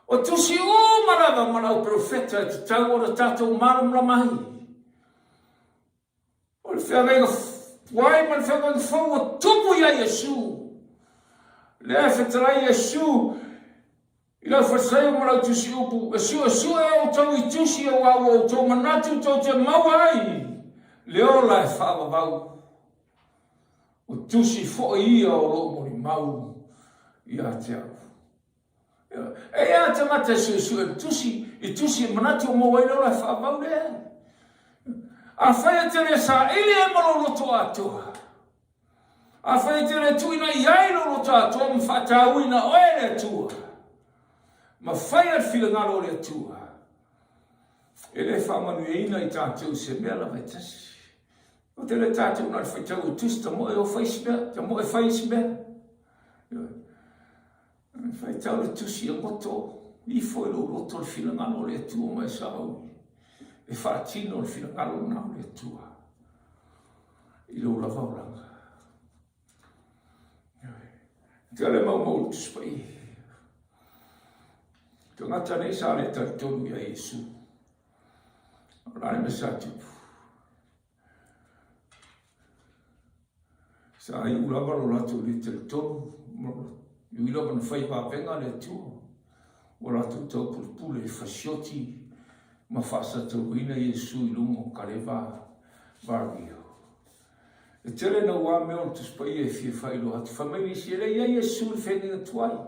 Speaker 1: O tusi uma lava ma lau perofeta e tatau ona tatou malamalama ai. O le feagaiga tuai ma le feagaiga fou ua tupu ia Iesu. Lea e fetalai Iesu i lau Farisaio ma lau tusi upu, e suesue outou i tusi aua ua outou manatu tou te maua ai le ola e faavavau. O tusi foi ia o lo o molimau ia te au. E i ai tagata e suesue i tusi, i tusi e manatu o maua ai le ola e faavavau lea. Afai e te le saili ai ma lou loto atoa, afai e te le tuuina i ai lou loto atoa ma faatauina oe e le Atua, ma faia le finagalo o le Atua, e le faamanuiaina i tatou i se mea lava e tasi. Ou te le tatou na o le faitau o tusi, ta moe o fai isi mea, ta moe fai isi mea. Faitau le tusi e goto ifo i lou loto le finagalo o le Atua ma e saoui e faatino le finagalo lena o le Atua i lou lava olaga. Te le maumau le Tusi Paia. Tagata nei sa le talitonu ia Iesu. O le a le mea sa tupu? Sa iu lava lo latou le talitonu, e ui lava na fai vavega le Atua, ua latou taupulepule e fasioti ma faasatauaina Iesu i luga o Kaleva Vario. E tele nauā mea o le Tusi Paia e fia faailoa atu. Fai mai nisi, e le i ai Iesu i le feagaiga tuai.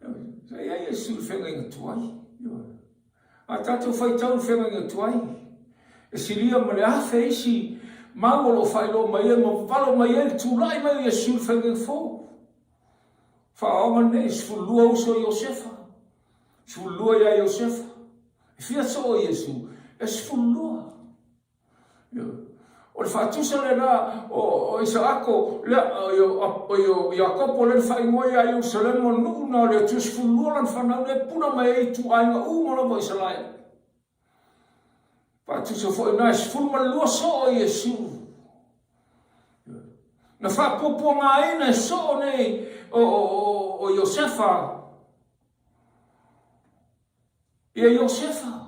Speaker 1: E le i ai Iesu i le feagaiga tuai. A tatou faitau i le feagaiga tuai, e silia ma le 1000 isi mau o lo o faailoa mai ai ma vavalo mai ai le tulai mai o Iesu i le feagaiga fou. Faaoga lenei, 12 uso o Iosefa, 12 ia Iosefa. E fia soo Iesu? E 12. O le faatusa lena o Isaako, o Iakopo lea na faaigoa ia Ierusalema, o le nuu lena o le Atua 12 lana fanau lea e puna mai ai ituaiga uma lava o Isaraelu. Faatusa foi lena e 12 soo o Iesu. Na faapuapuagaina e soo nei o Iosefa Ia Iosefa.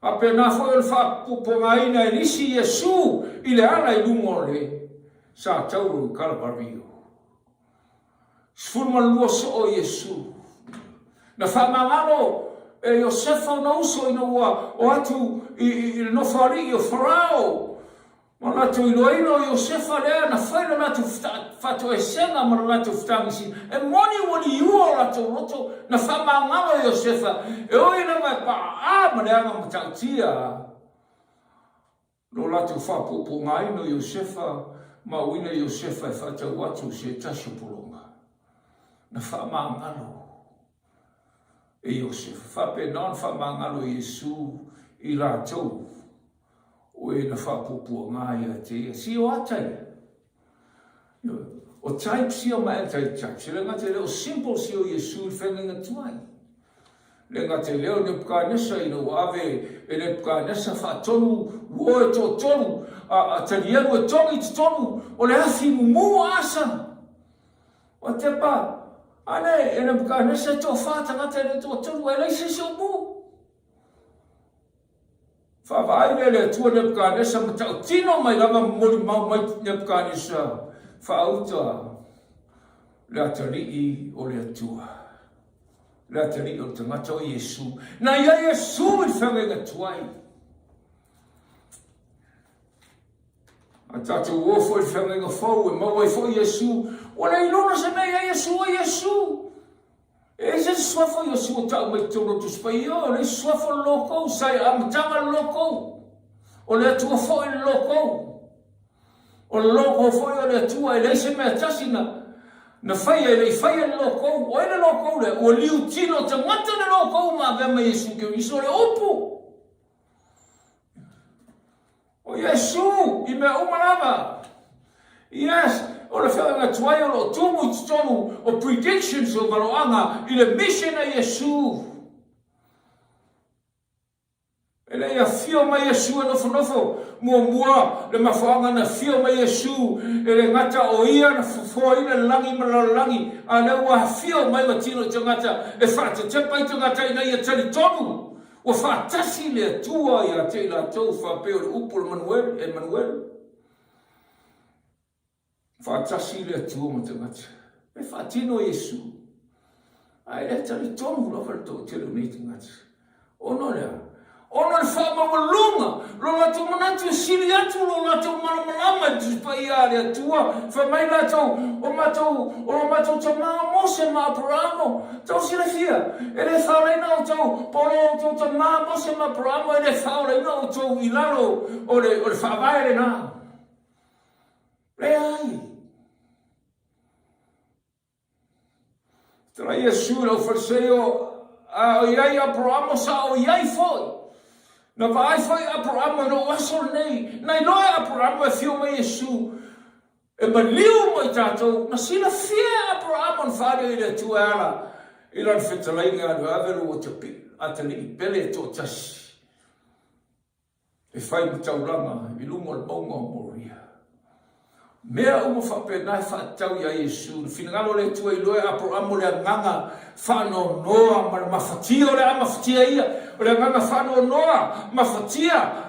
Speaker 1: Faapena foi o le faapuapuagaina e nisi Iesu i le ala i luga o le sa tauro i Kalavario. 12 soo Iesu. Na faamagalo e Iosefa ona uso ina ua o atu i le nofoalii o Farao Ma latou iloaina o Iosefa lea na fai le latou faatoesega ma le latou fetagisiga. E moni ua liua o latou loto, na faamagalo Iosefa, e ui lava e paaa ma le aga matautia lo latou faapuapuagaina o Iosefa ma uiga Iosefa e faatau atu se tasi o pologa. Na faamagalo e Iosefa. Faapena ona faamagalo e Iesu i latou o e na faapuapuaga ia te ia. Si o ata ia. O types ia ma anti-types. E le gata i lea o symbols ia o Iesu i le feagaiga tuai. Le gata i lea o Nebukanesa ina ua ave e Nebukanesa faatonu uo e toatolu a Tanielu e togi i totonu o le afi mumu asa. O tepa, ane e Nebukanesa e toafa tagata e le toatolu, e leai se isi o mu. Faavaai lea le Atua Nebukanesa ma tautino mai lava ma molimau mai Nebukanesa faauta le atalii o le Atua, le atalii o le tagata o Iesu. Na i ai Iesu i le feagaiga tuai. A tatou o foi i le feagaiga fou e maua ai foi Iesu. Ua le iloa se mea i ai Iesu o Iesu. E ese le suafa o Iesu ua tau mai totonu o Tusi Paia, o le isi suafa o le lokou, sa i amataga le lokou. O le Atua foi le lokou. O le lokou foi o le Atua, e leai se mea tasi na na faia e le i faia le lokou. O ai le lokou lea? Ua liutino tagata le lokou ma avea mai Iesu Keriso o le upu. O Iesu i mea uma lava. Yes, o le feagaiga tuai o lo o tumu i totonu o predictions o valoaga i le mission a Iesu. E le i afio mai Iesu e nofonofo, muamua le mafuaaga na afio mai Iesu, e le gata o Ia na fofoaina le lagi ma le lalolagi, a o lea ua afio mai ma tino i tagata e faatetepa i tagata ina ia talitonu Ua faatasi le Atua ia te i latou faapea o le upu o le Manuele, Emanuele. Faatasi le Atua ma tagata. E faatino Iesu. Ae le talitonu lava le toatele o nei tagata. Ona o le a? Ona o le faamaualuga, lo latou manatu e sili atu lo latou malamalama i le Tusi Paia a le Atua. Fai mai latou, o matou, o lo matou tama o Mose ma Aperamo. Tou silafia, e le faaolaina outou, po o lo outou tama Mose ma Aperamo e le faaolaina outou i lalo o le, o le faavae lena. Leai. Tala Iesu i le aufaleseio, a o i ai Aperamo sa o i ai foi. Na vaai foi Aperamo i lou aso lenei, na iloa e Aperamo e afio mai Iesu E maliu mo i tatou, na silafia e Aperahama na faaali ai le Atua e ala i lana fetalaiga e alu e ave lou atalii pele e toatasi e fai ma taulaga i luga o le mauga o Moria. Mea uma faapena e faatatau iā Iesu, le finagalo o le Atua i iloa e Aperahama o le agaga faanoanoa ma le mafatia o le a mafatia ia, o le agaga faanoanoa, mafatia,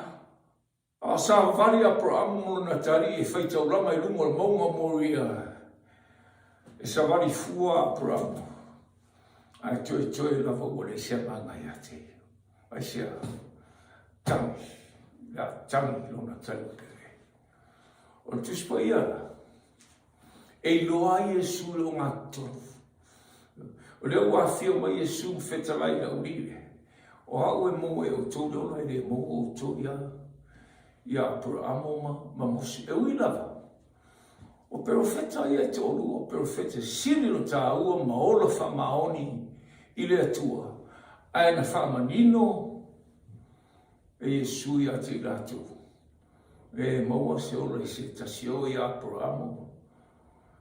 Speaker 1: A o savavali Aperamo ma lona atalii e fai taulaga i luga o le mauga o Moria, e savali fua Aperamo, ae toetoe lava ua leai se agaga ia te ia. Aisea? Tagi, le a tagi lona atalii pele. O le Tusi Paia la, e iloa ai Iesu i le ogatotonu. O lea ua afio mai Iesu ma fetalai i le aualii lea, O au e maua e outou le ola e le maua outou ia, ia Aperamo ma, ma Mose. E ui lava, o perofeta ia e toalua, o perofeta sili lo tāua ma ola faamaoni i le Atua, ae na faamanino e Iesu ia te i latou. E maua se ola i se tasi o ia Aperamo,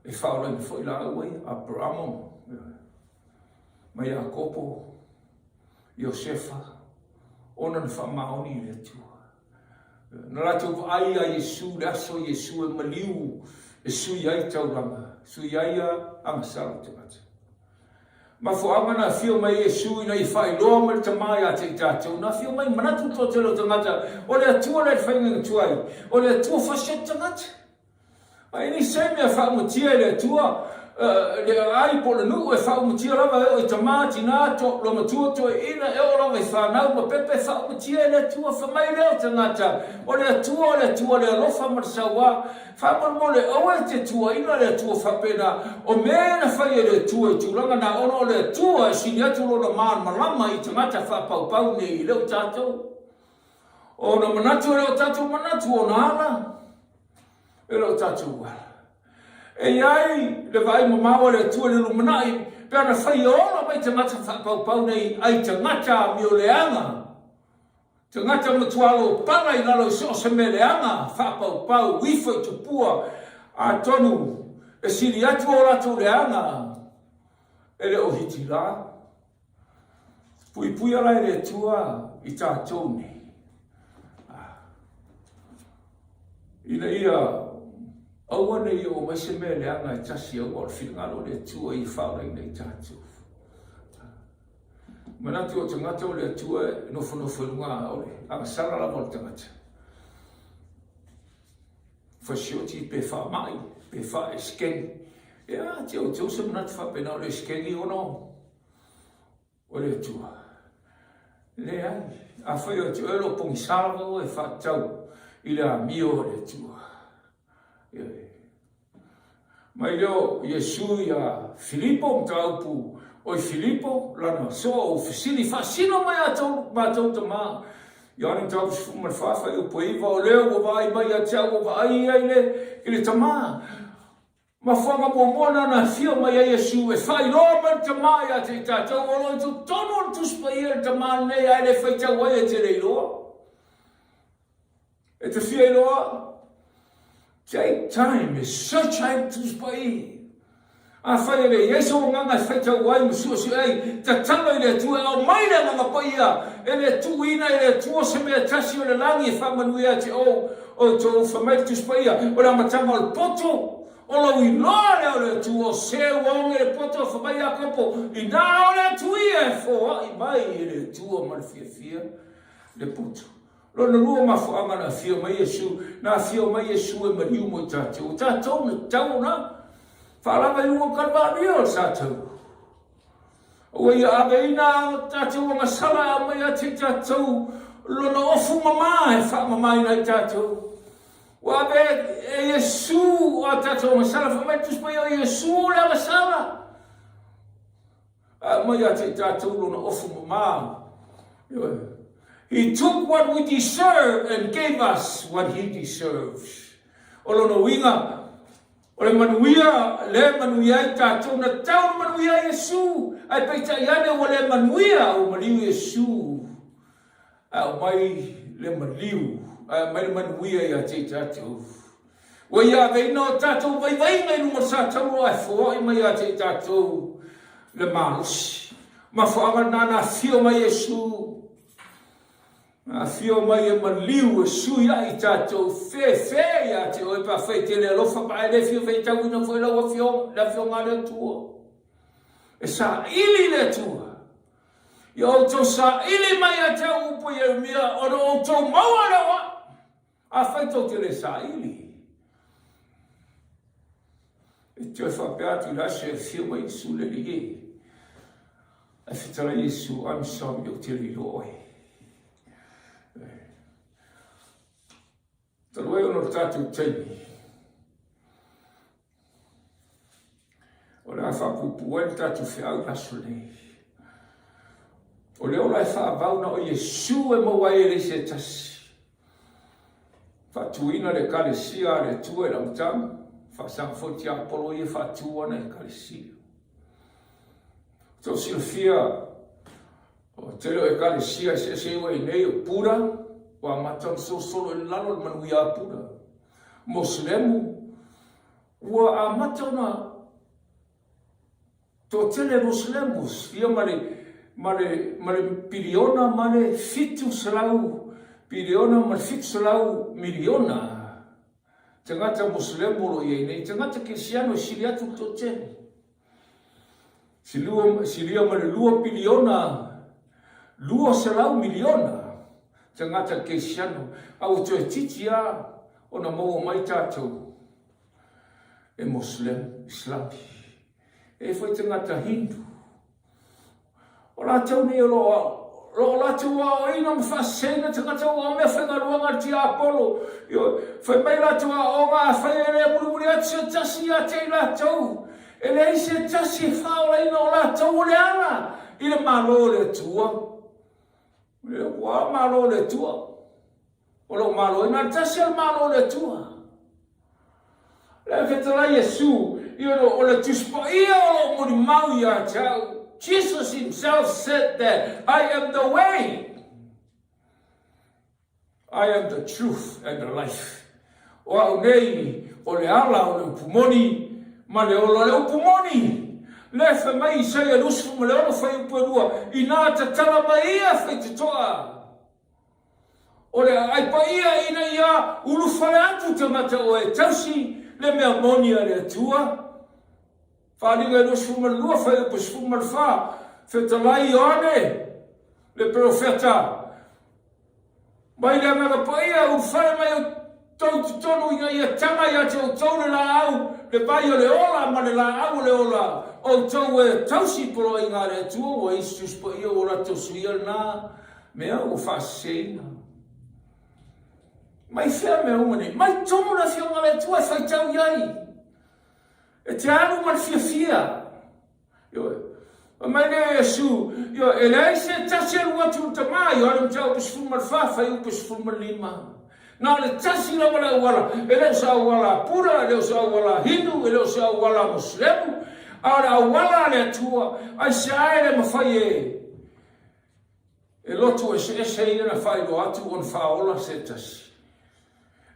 Speaker 1: e faaolaina foi lāua ia, Aperamo ma Iakopo, Iosefa, ona na faamaoni i le Atua. Na latou vaai iā Iesu i le aso Iesu e maliu e sui ai taulaga, sui ai agasala o tagata. Mafuaaga na afio mai Iesu ina ia faailoa mai le Tama ia te i tatou, na afio mai manatu le toatele o tagata, o le Atua lea e faigaina tuai, o le Atua fasioti tagata. A e leai se mea faaumatia e le Atua, le aai po o le nuu e faaumatia lava e oo i tama, tina, to, loomatua, toeaina, e oo lava i fanau ma pepe e faaumatia e le Atua. Fai mai lea o tagata, o le Atua, o le Atua le alofa ma le sauā. Faamolemole, aua e te tuuaina le Atua faapena, o mea na fai e le Atua i tulaga na ona o le Atua e sili atu lona malamalama i tagata faapaupau nei i le o tatou. Ona manatu e le o tatou manatu, ona ala e le o tatou ala. E i ai le vaai mamao a le Atua i le lumanai, pe ana fai e ola mai tagata faapaupau nei ai tagata amioleaga, tagata matua lopala i lalo i so o se mea leaga, faapaupau, ifo i tupua, atonu e sili atu o latou leaga e le o Hitila. Puipuia la e le Atua i tatou nei, ina ia aua ne i oo mai se mea leaga e tasi aua o le finagalo o le Atua ia faaolaina i tatou. Manatu o tagata o le Atua e nofonofo i luga o le agasala lava o le tagata. Fasioti pe faamai pe faaesekeni. Ea, te outou se manatu faapena o le esekeni ona o le Atua. Leai, afai o te oe o lo o pogisa lava oe e faatatau i le amio a le Atua. Mai lea o Iesu ia Filipo, mataupu, Oi Filipo, lana soa ou fesili, faasino mai a tou, matou tama. Ioane mataupu 14, fuaiupu e 9, o lea ua vaai mai ia te au, ua vaai ia i le, i le Tama. Mafuaaga muamua na na afio mai ai Iesu e faailoa mai le Tama ia te i tatou, o lo o i totonu o le Tusi Paia le Tama lenei, ae le faitau ai e te le iloa. E te fia iloa? Take time e search ai le Tusi Paia. Afai e le i ai sou agaga e faitau ai ma suesue ai, tatalo i le Atua e aumai le Agaga Paia e le tuuina e le Atua se mea e tasi o le lagi e faamanuia ia te ou, outou. Fai mai le Tusi Paia, o le amataga o le poto, o lou iloa lea o le Atua, o se ua oge le poto, fai mai Iakopo, inā o le Atua ia e foai mai e le Atua ma le fiafia le poto. Lona lua mafuaaga na afio mai Iesu, na afio mai Iesu e maliu mo i tatou. O tatou na tatau ona faalava i luga o Kalvaria o le sa taua. Ua ia aveina a tatou agasala e aumai atu i tatou lona ofu mama e faamamaina ai tatou. Ua ave e Iesu a tatou agasala, fai mai le Tusi Paia o Iesu le agasala. Aumai ia te i tatou lona ofu mama. Ioe. He took what we deserve and gave us what he deserves. O lona uiga, o le manuia le manuia ai tatou, na tau na manuia ai Iesu, ae peitai ane ua le manuia, ua maliu Iesu. Ae aumai le maliu, ae aumai le manuia ia te i tatou. Ua ia aveina o tatou vaivaiga i luga o le sa taua ae foai mai ia te i tatou le malosi. Mafuaaga lena na afio mai Iesu, na afio mai e maliu e sui ai i tatou fefe ia te oe pe afai e te le alofa ma e le fia faitauina foi lau afioga, le afioga a le Atua. E saili le Atua. Ia outou saili mai ia te au upu Ieremia, ona outou maua lea o au. Afai tou te le saili, e toe faapea atu i le aso e afio mai Iesu le Alii e. Ae fetalai Iesu, I'm sorry, ou te le iloa oe. Talu ai ona o le tatou taimi, o le a faapuupuu ai le tatou feau i le aso nei. O le ola e faavau na o Iesu e maua ai e leai se tasi. Faatuina le Ekalesia a le Atua i le amataga, faasaga foi tiapolo ia faatu ana Ekalesia. Tou silafia, o le tele o Ekalesia eseese ua i nei, o Buddha, ua amata ona solosolo i lalo le manuia a Buddha. Moselemu, ua amata ona toatele Moselemu, ia ma le, ma le, ma le piliona ma le 700, piliona ma le 700 miliona tagata Moselemu o lo o i ai nei, tagata Kerisiano e sili atu le toatele. Silia ma le 2 piliona 200 miliona tagata Kerisiano, a ua toeitiiti lava ona maua mai tatou e Moselemu, Islami. E i ai foi tagata Hindu. O latou nei o lo o latou aoaoina ma faaseseina tagata ua mea faigaluega a le tiapolo. Ioe, fai mai latou aoaoga, afai e le mulimuli atu se tasi ia te i latou, e leai se tasi e faaolaina o latou o le ala i le Malo o le Atua. Ua Malo o le Atua. O lou Malo e na o le tasi o le Malo o le Atua. Le fetalai Iesu, o le Tusi Paia o lo o molimau ia te au. Jesus himself said that I am the way, I am the truth and the life. O au nei o le ala o le upu moni ma le ola. O le upu moni, le fai mai Isaia 26 fuaiupu e 2, inā tatala mai ia faitotoa. O le aai paia ina ia ulufale atu tagata o e tausi le mea moni a le Atua. Faaaliga e 22, fuaiupu 14, Fetalai Ioane, le perofeta, mai le Agaga Paia, ulufale mai outou totonu ina ia taga ia te outou le laau, le vai o le ola ma le laau o le ola, outou e tausi poloaiga a le Atua, ua isi Tusi Paia ua latou suia lena Mea ua faaseseina. Mai fea mea uma nei? Mai tonu le Afioga a le Atua e faitau i ai. E te alu ma le fiafia. Ioe. Fai mai lea Iesu, ioe, e leai se tasi e alu atu i le Tama, Ioane Mataupu 14, fuaiupu 15. Na o le tasi lava le auala, e le o se auala a Pura, e le o se auala a Hindu, e le o se auala a Moselemu, a o le auala a le Atua, aisea e le mafai e e loto eseese ia na faailoa atu ona faaola se tasi.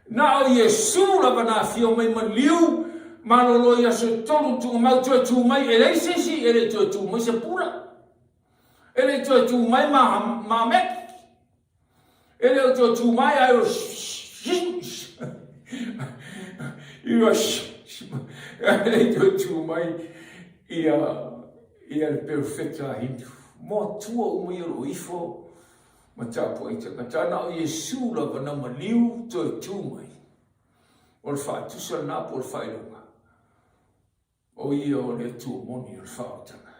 Speaker 1: Na o Iesu lava na afio mai maliu malolo i aso e tolu tuugamau toe tu mai, e leai se isi e le i toe tu mai se pula, e le i toe tu mai ma Mahameki. E le o toe tu mai ai o E le i toe tu mai ia ia le perofeta a Hindu. Mo atua uma ia o lo o ifo ma tapuai tagata. Na o Iesu lava na maliu toe tu mai. O le faatusa lena po o le faailoga. O ia o le Atua moni o le faaolataga.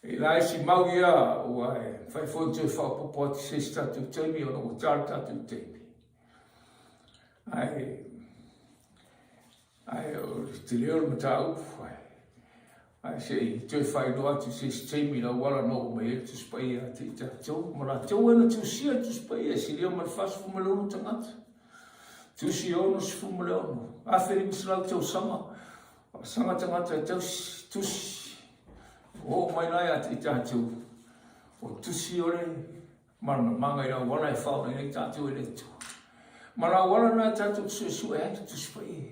Speaker 1: I la isi mau ia, ua e mafai foi ona toe faaopoopo atu se isi tatou taimi ona ua ta le tatou taimi. Ae, ae o le tele o le mataupu, ae, ae se i toe faailoa atu se isi taimi le auala na oo mai ai le Tusi Paia ia te i tatou, ma latou e na tusia le Tusi Paia e silia ma le 46 tagata. Tusi 66, 1500 tausaga, faasaga tagata e tausi, tusi, oo mai la ia te i tatou, o tusi o le malamalamaga i le auala e faaola ai tatou e le Atua. Ma le auala lena e tatou te suesue ai, Tusi Paia.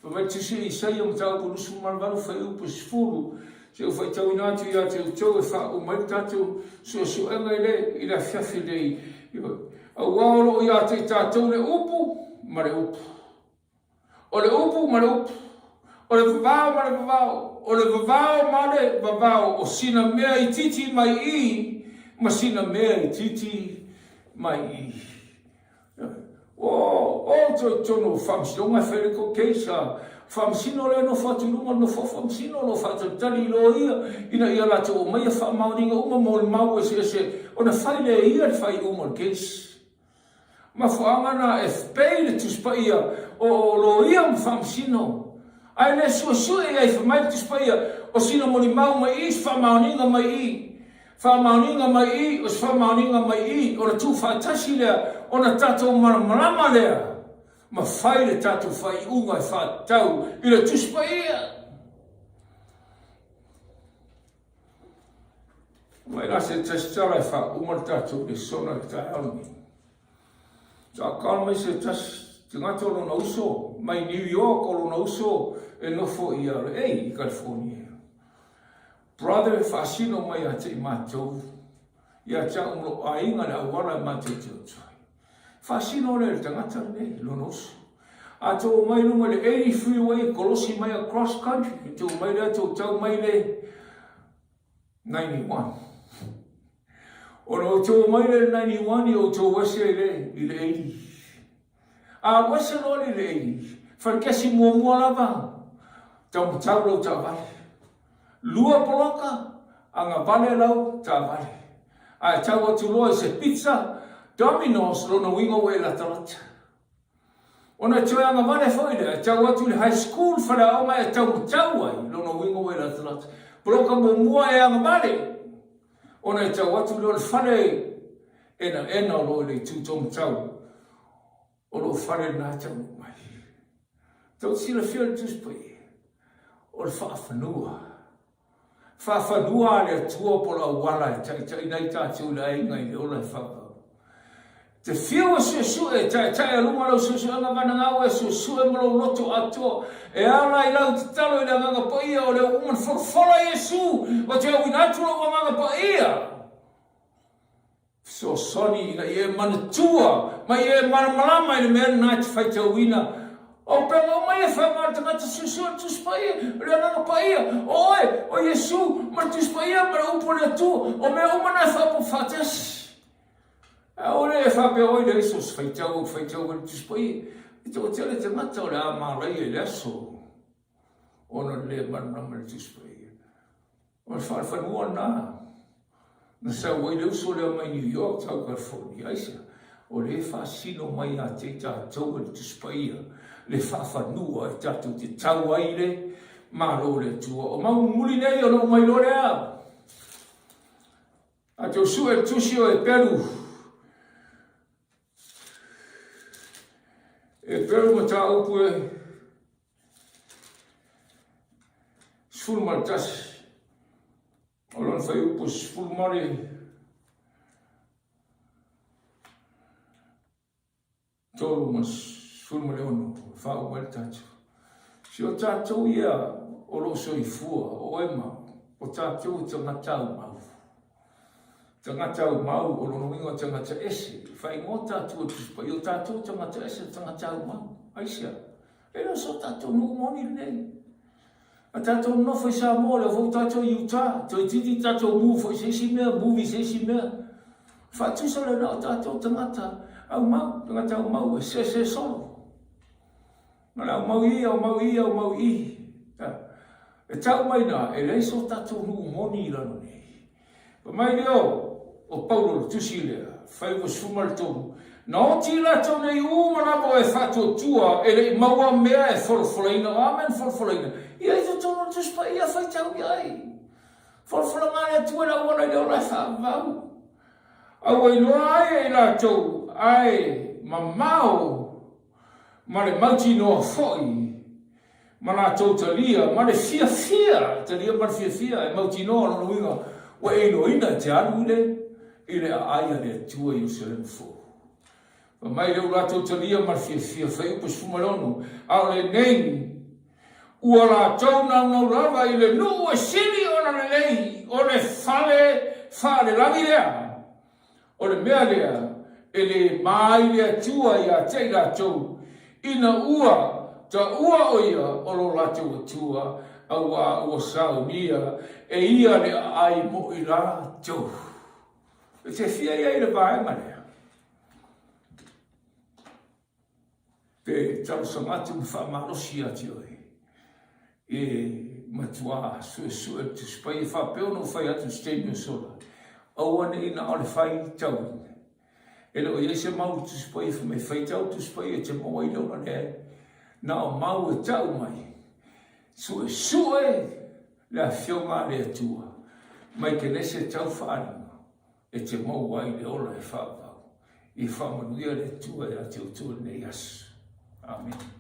Speaker 1: Fai mai tusi e Isaia mataupu 28 fuaiupu 10, se i ou faitauina atu ia te outou e faauma ai le tatou suesuega i le, i le afiafi nei. Auā o lo o ia te i tatou le upu ma le upu. O le upu ma le upu. O le vavao ma le vavao. O le vavao ma le vavao. O sina mea itiiti mai i ma sina mea itiiti mai i. Ua outou i totonu o faamasinoga e fai le court case a faamasino lea e nofo atu i luga o le nofoa faamasino o lo o faatalitali i loia ina ia latou aumaia faamaoniga uma mo le mau eseese ona fai lea e ia le faaiuga o le case. Mafuaaga na e pei le Tusi Paia o loia ma faamasino ae le suesue i ai fai mai le Tusi Paia o sina molimau mai i se faamaoniga mai i Faamaoniga mai i, o se faamaoniga mai i, ona tuufaatasi lea, ona tatou malamalama lea, ma fai le tatou faaiuga e faatatau i le Tusi Paia. Mai la se tasi tala e faauma le tatou lesona i le taeao lenei. Sa call mai se tasi tagata o lona uso mai New York o lona uso e nofo i LA i California. Brother faasino mai ia te i matou, ia te au ma lou aiga le auala e matou te o atu ai. Faasino lea i le tagata lenei, lona uso. A tou omai i luga i le 80 freeway, kolosi mai across country, e tou omai lea tou tau mai le 91. Ona outou omai lea i le 91, ia outou ese i le, i le 80. A alu ese loa le i le 80, falekesi muamua lava, taumatau lau taavale. Lua poloka, agavale lau taavale. Ae tau atu loa i se pizza, Domino's, lona uiga ua e latalata. Ona e toe agavale foi lea, e tau atu i le high school, faleaoga e taumatau ai, lona uiga ua e latalata. Poloka muamua e agavale, ona e tau atu lea o le fale enaena o lo o i le itu taumatau, o lou fale lena e taunuu mai. Tou te silafia le Tusi Paia, o le faafanua. Faafanua a le Atua po o le auala e taitaiina ai tatou i le aiga i le ola e faavavau. Te fiu e suesue, e taetae a luga lau suesuega vanagau e suesue ma lou loto atoa. E ala i lau tatalo i le Agaga Paia o lea ua uma ona folafola Iesu, ou te auina atu lou Agaga Paia. Fesoasoani ina ia e manatua ma ia e malamalama i le mea lena e te faitauina. O upega uma ia e faaaoga e le tagata suesue o le Tusi Paia, o le Agaga Paia, o oe, o Iesu, ma le Tusi Paia, ma le Upu a le Atua, o mea uma na e faaopoopo faatasi. Aua le e faapea oi leai so o se faitau ou te faitau ai le Tusi Paia. E toatele tagata o le a malaia i le aso ona o le le malamalama i le Tusi Paia. O le falefanua lena na sau ai le uso lea mai New York tau California. Aisea? O lea e faasino mai ia te i tatou e le Tusi Paia. Le faafanua e tatou te tau ai le Malo o le Atua. O mau muli nei ona ou mai loa lea. Tatou sue le tusi o Eperu. Eperu mataupu e 11. O lona fuaiupu 13 ma 16, e faauma ai le tatou. Si o tatou ia o lo o soifua, o oe ma o tatou e tagata aumau. Tagata aumau, o lona uiga o tagata ese. E faaigoa tatou e le Tusi Paia, o tatou tagata ese, tagata aumau. Aisea? E le o so tatou nuu moni lenei. A tatou nonofo i Samoa, lea foi ua tatou i Utah, toeitiiti tatou move foi i se isi mea, move i se isi mea. Faatusa lena o tatou tagata aumau, tagata aumau e sese solo. Ma le aumau i, aumau i, aumau i. E tau mai na, e leai so tatou nuu moni i lalo nei. Fai mai lea o Paulo i le tusi lea, fuaiupu 13, Na oti i latou nei uma lava o e faatuatua e le i maua mea e folafolaina, o a mea na folafolaina? Ia i totonu o le Tusi Paia, faitau i ai. Folafolaga a le Atua i le auala i le ola e faavavau. A ua iloa ai e i latou ae mamao ma le mautinoa foi ma latou talia ma le fiafia, talia ma le fiafia, e mautinoa lona uiga ua e iloaina e te alu i le, i le aai a le Atua i Ierusalema fou. Fai mai lea ua latou talia ma le fiafia, fuaiupu 16, a o lenei, ua latou naunau lava i le nuu e sili ona lelei, o le fale faalelagi lea. O le mea lea, e le ma ai le Atua ia te i latou, ina ua taua ʻo ia o lo latou Atua, auā ua saunia e ia le aai mo i latou. E te fia i ai i le vaega lea? Pe talosaga atu ma faamalosi ia te oe, e matuā suesue le Tusi Paia faapea ona ou fai atu i se taimi o sola, aua ne i na o le faitauina. E le o i ai se mau i le Tusi Paia fai mai, faitau le Tusi Paia e te maua ai le ola leai. Na o mau e tau mai, suesue le Afioga a le Atua mai Kenese tau faaaliga e te maua ai le ola e faavavau. Ia faamanuia le Atua ia te outou i lenei aso. Amene.